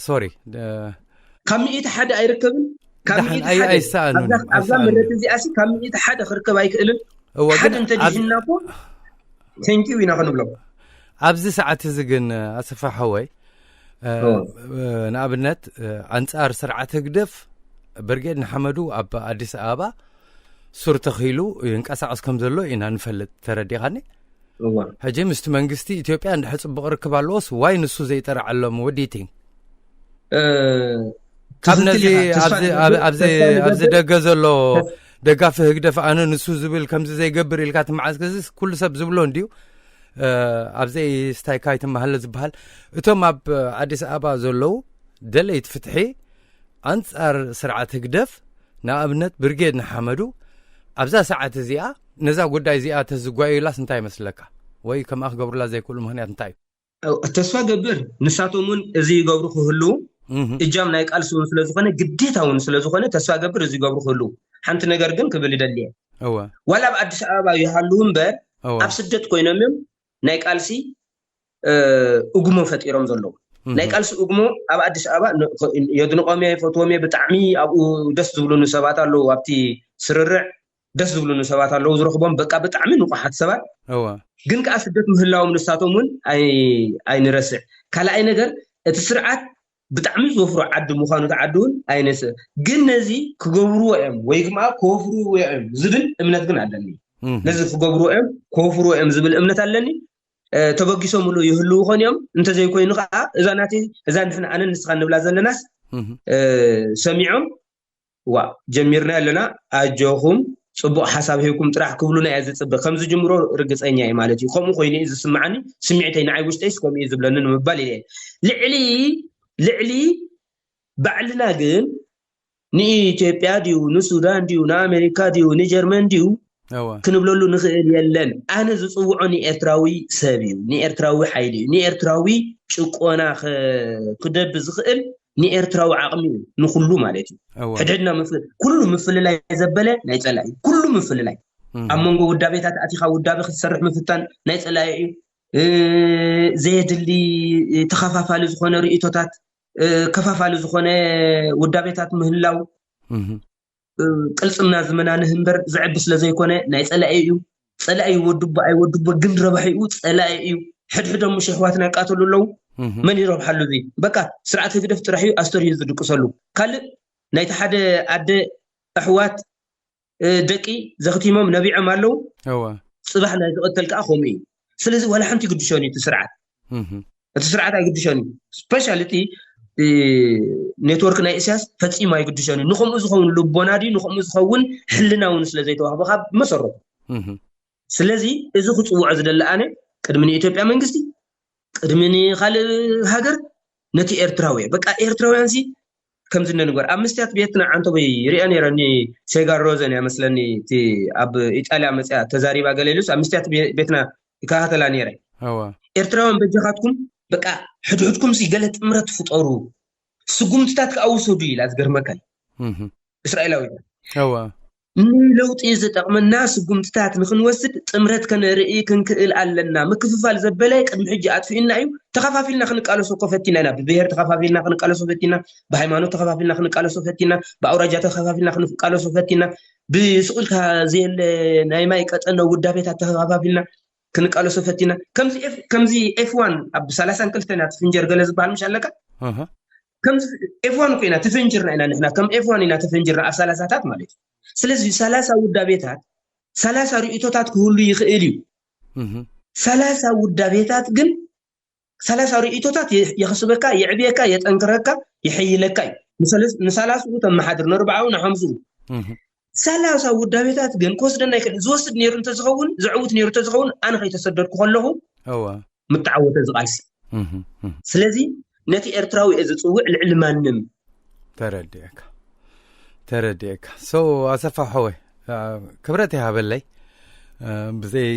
ሶሪ ካብ ሚእቲ ሓደ ኣይርከብን። ካብ ደሓን ሚእቲ ኣይ- ሓደ ኣይሰኣኑን፣ ኣብዛ ኣብዛ ኣይሰኣኑን። መረት እዚኣ ሲ ካብ ሚእቲ ሓደ ክርከብ ኣይክእልን። እወ፣ ሓደ ግን እንተ ኣብ- ድሒና እኮ፣ ቴንኪዩ ኢና ክንብሎም። ኣብዚ ሰዓት እዚ ግን ኣሰፋ ሓወይ፣ እ፣ እወ። እ፣ ንኣብነት፣ እ፣ ኣንጻር ስርዓት ህግደፍ ብርጌድ ንሓመዱ ኣብ ኣዲስ ኣበባ ሱር ተኺሉ ይንቀሳቐስ ከም ዘሎ ኢና ንፈልጥ። ተረዲኻኒ? እወ። ሕጂ ምስቲ መንግስቲ ኢትዮጵያ እንድሕር ጽቡቕ ርክብ ኣለዎስ ዋይ ንሱ ዘይጠርዓሎም? ወዲቲን እ፣ ካብ ትኽክል ነዚ ኢኻ። ተስፋ ኣብዚ ንገብር- ኣብ- ኣብዚ ተስፋ ንገብር- ኣብዚ ደገ ዘሎ ደጋፊ ህግደፍ ኣነ ንሱ ዝብል ከምዚ ዘይገብር ኢልካ ትመዓዝ ከዚስ ኩሉ ሰብ ዝብሎ እንድዩ። እ፣ ኣብዘይ ስታይካ ኣይትመሃለ ዝበሃል እቶም ኣብ ኣዲስ ኣበባ ዘለዉ ደለይቲ ፍትሒ ኣንጻር ስርዓት ህግደፍ ንኣብነት ብርጌድ ንሓመዱ ኣብዛ ሰዓት እዚኣ ነዛ ጉዳይ እዚኣ ተዝጓዩላስ እንታይ ይመስለካ? ወይ ከምኣ ክገብሩላ ዘይክእሉ ምኽንያት እንታይ እዩ? ተስፋ ገብር ንሳቶም እውን እዚ ይገብሩ ክህልዉ እህ፣ እጃም ናይ ቃልሲ እውን ስለ ዝኾነ ግዴታ እውን ስለ ዝኾነ ተስፋ ገብር እዚ ይገብሩ ክህልዉ። ሓንቲ ነገር ግን ክብል ይደሊ እየ። እወ፣ ዋላ ኣብ ኣዲስ ኣበባ ይሃልዉ እምበር እወ። ኣብ ስደት ኮይኖም እዮም ናይ ቃልሲ እ፣ እጉሞ ፈጢሮም ዘለዉ። እህ፣ ናይ ቃልሲ እጉሞ ኣብ ኣዲስ ኣበባ ን- የድንቆም እየ፣ ይፈትዎም እየ። ብጣዕሚ ኣብኡ ደስ ዝብሉኒ ሰባት ኣለዉ። ኣብቲ ስርርዕ ደስ ዝብሉኒ ሰባት ኣለዉ ዝረኽቦም፣ በቃ ብጣዕሚ ንቑሓት ሰባት። እወ፣ ግን ከዓ ስደት ምህላዎም ንሳቶም እውን ኣይ- ኣይንረስዕ። ካልኣይ ነገር እቲ ስርዓት ብጣዕሚ ዝወፍሮ ዓዲ ምዃኑ እቲ ዓዲ እውን ኣይነስእ። ግን ነዚ ክገብርዎ እዮም ወይ ድማ ክወፍርዎ እዮም ዝብል እምነት ግን ኣለኒ። እህ፣ ነዚ ክገብርዎ እዮም ክወፍርዎ እዮም ዝብል እምነት ኣለኒ። እ፣ ተበጊሶምሉ ይህልዉ ኾን እዮም። እንተዘይኮይኑ ከዓ እዛ ናተይ እዛ ንሕና ኣነን ንስኻ ንብላ ዘለናስ እህ፣ እ፣ ሰሚዖም ዋ ጀሚርና ኣለና ኣጆኹም ፅቡቕ ሓሳብ ሂብኩም ጥራሕ ክብሉና እየ ዝፅበ። ከም ዝጅምሮ ርግፀኛ እየ ማለት እዩ። ከምኡ ኮይኑ እዩ ዝስምዓኒ። ስምዒተይ ንዓይ ውሽጠይስ ከምኡ እዩ ዝብለኒ ንምባል ኢለ እየ። ልዕሊ ልዕሊ ባዕልና ግን ንኢትዮጵያ ድዩ ንሱዳን ድዩ ንኣሜሪካ ድዩ ንጀርመን ድዩ እወ፣ ክንብለሉ ንኽእል የለን። ኣነ ዝፅውዖ ንኤርትራዊ ሰብ እዩ፣ ንኤርትራዊ ሓይሊ እዩ፣ ንኤርትራዊ ጭቆና ከ- ክደብ ዝኽእል ንኤርትራዊ ዓቕሚ እዩ፣ ንኩሉ ማለት እዩ። እወ፣ ሕድሕድና ምፍ- ኩሉ ምፍልላይ ዘበለ ናይ ፀላኢ እዩ። ኩሉ ምፍልላይ እህ፣ ኣብ መንጎ ውዳቤታት ኣቲኻ ውዳቤ ክትሰርሕ ምፍታን ናይ ፀላኢ እዩ። እ፣ ዘየድሊ ተኸፋፋሊ ዝኾነ ርእቶታት፣ እ፣ ከፋፋሊ ዝኾነ ውዳቤታት ምህላው፣ እህ፣ እ፣ ቅልጽምና ዝመናንህ እምበር ዘዕቢ ስለ ዘይኮነ ናይ ጸላኢ እዩ። ጸላኢ ይወድቦ ኣይወድቦ ግን ረባሒኡ ጸላኢ እዩ። ሕድሕዶም ምሽ ኣሕዋትና ይቃተሉ ኣለዉ። እህ፣ መን ይረብሓሉ? እዚ በቃ ስርዓት ህግደፍ ጥራሕ እዩ ኣስተርዩ ዝድቅሰሉ። ካልእ ናይቲ ሓደ ኣደ ኣሕዋት፣ እ፣ ደቂ ዘኽቲሞም ነቢዖም ኣለዉ። እወ፣ ጽባሕ ናይ ዝቐተል ከዓ ከምኡ እዩ። ስለዚ ዋላ ሓንቲ ይግድሾን እዩ እቲ ስርዓት። እህ፣ እቲ ስርዓት ኣይግድሾን እዩ። ስፔሻል እቲ እ፣ ኔትወርክ ናይ እስያስ ፈጺሙ ኣይግድሾን እዩ። ንኸምኡ ዝኸውን ልቦና ድዩ ንኸምኡ ዝኸውን ሕልና እውን ስለ ዘይተዋህቦ ካብ መሰረቱ። እህ፣ ስለዚ እዚ ክጽውዖ ዝደሊ ኣነ ቅድሚ ንኢትዮጵያ መንግስቲ፣ ቅድሚ ንኻልእ ሃገር፣ ነቲ ኤርትራዊ በቃ ኤርትራውያን ሲ ከምዚ ነንገር ኣብ መስትያት ቤትና ዓንተቦይ ይሪኦ ነይረ። ኒ ሴጋር ሮዘን እያ መስለኒ እቲ ኣብ ኢጣልያ መፅያ ተዛሪባ ገለ ኢሉስ ኣብ መስትያት ቤ- ቤትና ይከታተላ ነይረ። እወ፣ ኤርትራውያን በጃኻትኩም በቃ ሕድሕድኩም ሲ ገለ ጥምረት ፍጠሩ፣ ስጉምትታት ከዓ ውሰዱ ኢላ። ዝገርመካ እዩ እህ፣ እስራኤላዊ እወ፣ ንለውጢ ዝጠቕመና ስጉምትታት ንክንወስድ ጥምረት ከነርኢ ክንክእል ኣለና። ምክፍፋል ዘበለ ቅድሚ ሕጂ ኣጥፊእና እዩ። ተኸፋፊልና ክንቃለሶ እኮ ፈቲና ኢና። ብብሄር ተኸፋፊልና ክንቃለሶ ፈቲና፣ ብሃይማኖት ተኸፋፊልና ክንቃለሶ ፈቲና፣ ብኣውራጃ ተኸፋፊልና ክንቃለሶ ፈቲና። ብስቕ ኢልካ ዘየለ ናይ ማይ ቀጠነ ውዳቤታት ተኸፋፊልና ክንቃለሶ ፈቲና። ከምዚ ኤፍ- ከምዚ ኤፍ ዋን ኣብ ሰላሳን ክልተን ኢና ትፍንጀር ገለ ዝበሃል ምሽ ኣለካ። እህ፣ ከምዚ ኤፍ ዋን እኮ ኢና ተፈንጅርና ኢና ንሕና ከም ኤፍ ዋን ኢና ተፈንጅርና ኣብ ሰላሳታት ማለት እዩ። ስለዚ ሰላሳ ውዳቤታት ሰላሳ ርእቶታት ክህሉ ይኽእል እዩ። እህ፣ ሰላሳ ውዳቤታት ግን ሰላሳ ርእቶታት የ- የኽስበካ፣ የዕብየካ፣ የጠንክረካ፣ የሐይለካ እዩ። ንሰለስ- ንሰላስኡ ተመሓድር፣ ንርብዓኡ ንሓምስኡ እህ፣ ሰላሳ ውዳቤታት ግን ክወስደና ይኽእል። ዝወስድ ነይሩ እንተዝኸውን፣ ዘዕውት ነይሩ እንተዝኸውን ኣነ ከይተሰደድኩ ከለኹ እወ፣ ምተዓወተ ዝቃልሲ። እህ፣ እህ፣ ስለዚ ነቲ ኤርትራዊ እየ ዝጽውዕ ልዕሊ ማንም። ተረዲኤካ፣ ተረዲኤካ። ሶ ኣሰፋ ሓወይ፣ አ፣ ክብረት ይሃበለይ። አ፣ ብዘይ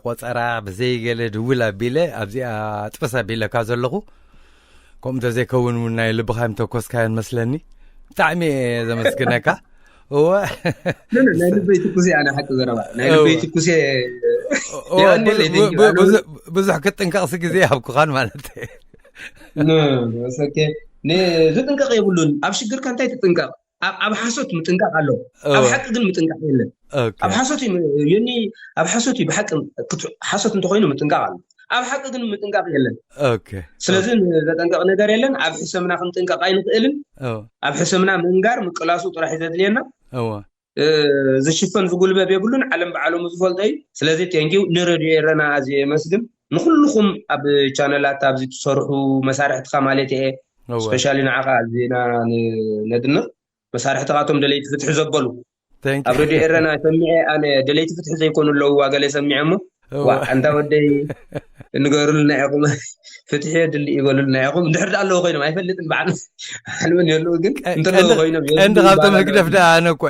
ቆጸራ ብዘይ ገለ ድውል ኣቢለ ኣብዚኣ ጥበስ ኣቢለካ ዘለኹ። ከምኡ እንተዘይከውን እውን ናይ ልብኻ ምተኮስካዮን መስለኒ። ብጣዕሚ እየ ዘመስግነካ። እወ፣ ኖ፣ ኖ፣ ናይ ልበይ ትኩስ እያ፣ ናይ ሓቂ ዘረባ ናይ እወ። ልበይ ትኩስ እየ። እወ፣ የቐንየለይ፣ ብዙ- thank you። ብዙ- ኣነ ብዙ- ብዙሕ ክትጥንቀቕሲ ግዜ ይሃብኩኻን ማለት እዩ። ኖ፣ ኖ፣ it's okay። ዝጥንቀቕ የብሉን። ኣብ ሽግርካ እንታይ ትጥንቀቕ? ኣብ ሓሶት ምጥንቃቕ ኣሎ። ኣብ ሓቂ ግን ምጥንቃቕ የለን። ኣብ ሓሶት ዮኒ፣ ኣብ ሓሶት እዩ ብሓቂ። ሓሶት እንተኮይኑ ምጥንቃቕ ኣሎ። ኣብ ሓቂ ግን ምጥንቃቕ የለን። ስለዚ ዘጠንቀቕ ነገር የለን። ኣብ ሕሰምና ክንጥንቀቕ ኣይንኽእልን። ኣብ ሕሰምና ምንጋር ምቅላሱ ጥራሕ እዩ ዘድልየና። ዝሽፈን ዝጉልበብ የብሉን። ዓለም ብዓለሙ ዝፈልጦ እዩ። ስለዚ ቴንኪው ንረድዮ ኤረና ኣዝየ የመስግን። ንኩልኹም ኣብ ቻነላት ኣብዚ ትሰርሑ መሳርሕትኻ ማለት እየ። ስፔሻሊ ንዓኻ ኣዝና ነድንቕ። መሳርሕትኻ እቶም ደለይቲ ፍትሒ ዘበሉ ኣብ ረድዮ ኤረና ሰሚዐ። ኣነ ደለይቲ ፍትሒ ዘይኮኑ ኣለዉ ዋገለ ሰሚዐ እሞ ዋ ኣንታ ወደይ ንገሩልና ኢኹም። ፍትሒ የድሊ ይበሉልና ኢኹም። እንድሕር ደኣ ኣለዉ ኮይኖም ኣይፈልጥን። በዓል ሓልምን የለዉ ግን እንተለዉ ኮይኖም ቀንዲ ካብቶም ህግደፍ ደኣ ኣነ እኮ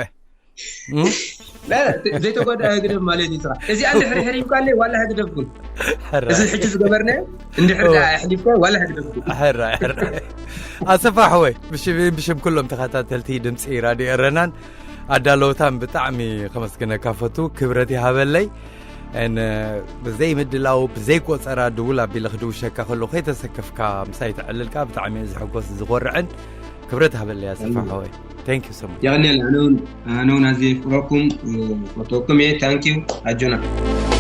ዘይተጎዳ ህግደፍ ማለት እዩ። ስራ እዚኣ እንድሕር ሕሪምካ ኣለይ ዋላ ህግደፍ ግን እዚ ሕጂ ዝገበርናዮ እንድሕር ደኣ ኣሕሊፍካ ዋላ ህግደፍ ግን። ኣሰፋ ኣሕወይ ብሽም ኩሎም ተኸታተልቲ ድምፂ ራድዮ ኤረናን ኣዳለውታን ብጣዕሚ ከመስግነካ ፈቱ። ክብረት ይሃበለይ። ብዘይ ምድላው ብዘይ ቆፀራ ድውል ኣቢለ ክድውሸካ ከሎ ከይተሰከፍካ ምሳይ ተዕልልካ ብጣዕሚ ዝሕጎስ ዝኮርዕን። ክብረት ሃበለይ ኣሰፋ ሓወይ። Thank you so much። የቐንየል ኣነውን ኣነውን ኣዝየ ፍረኩም ፈተኩም እየ። Thank you ኣጆና።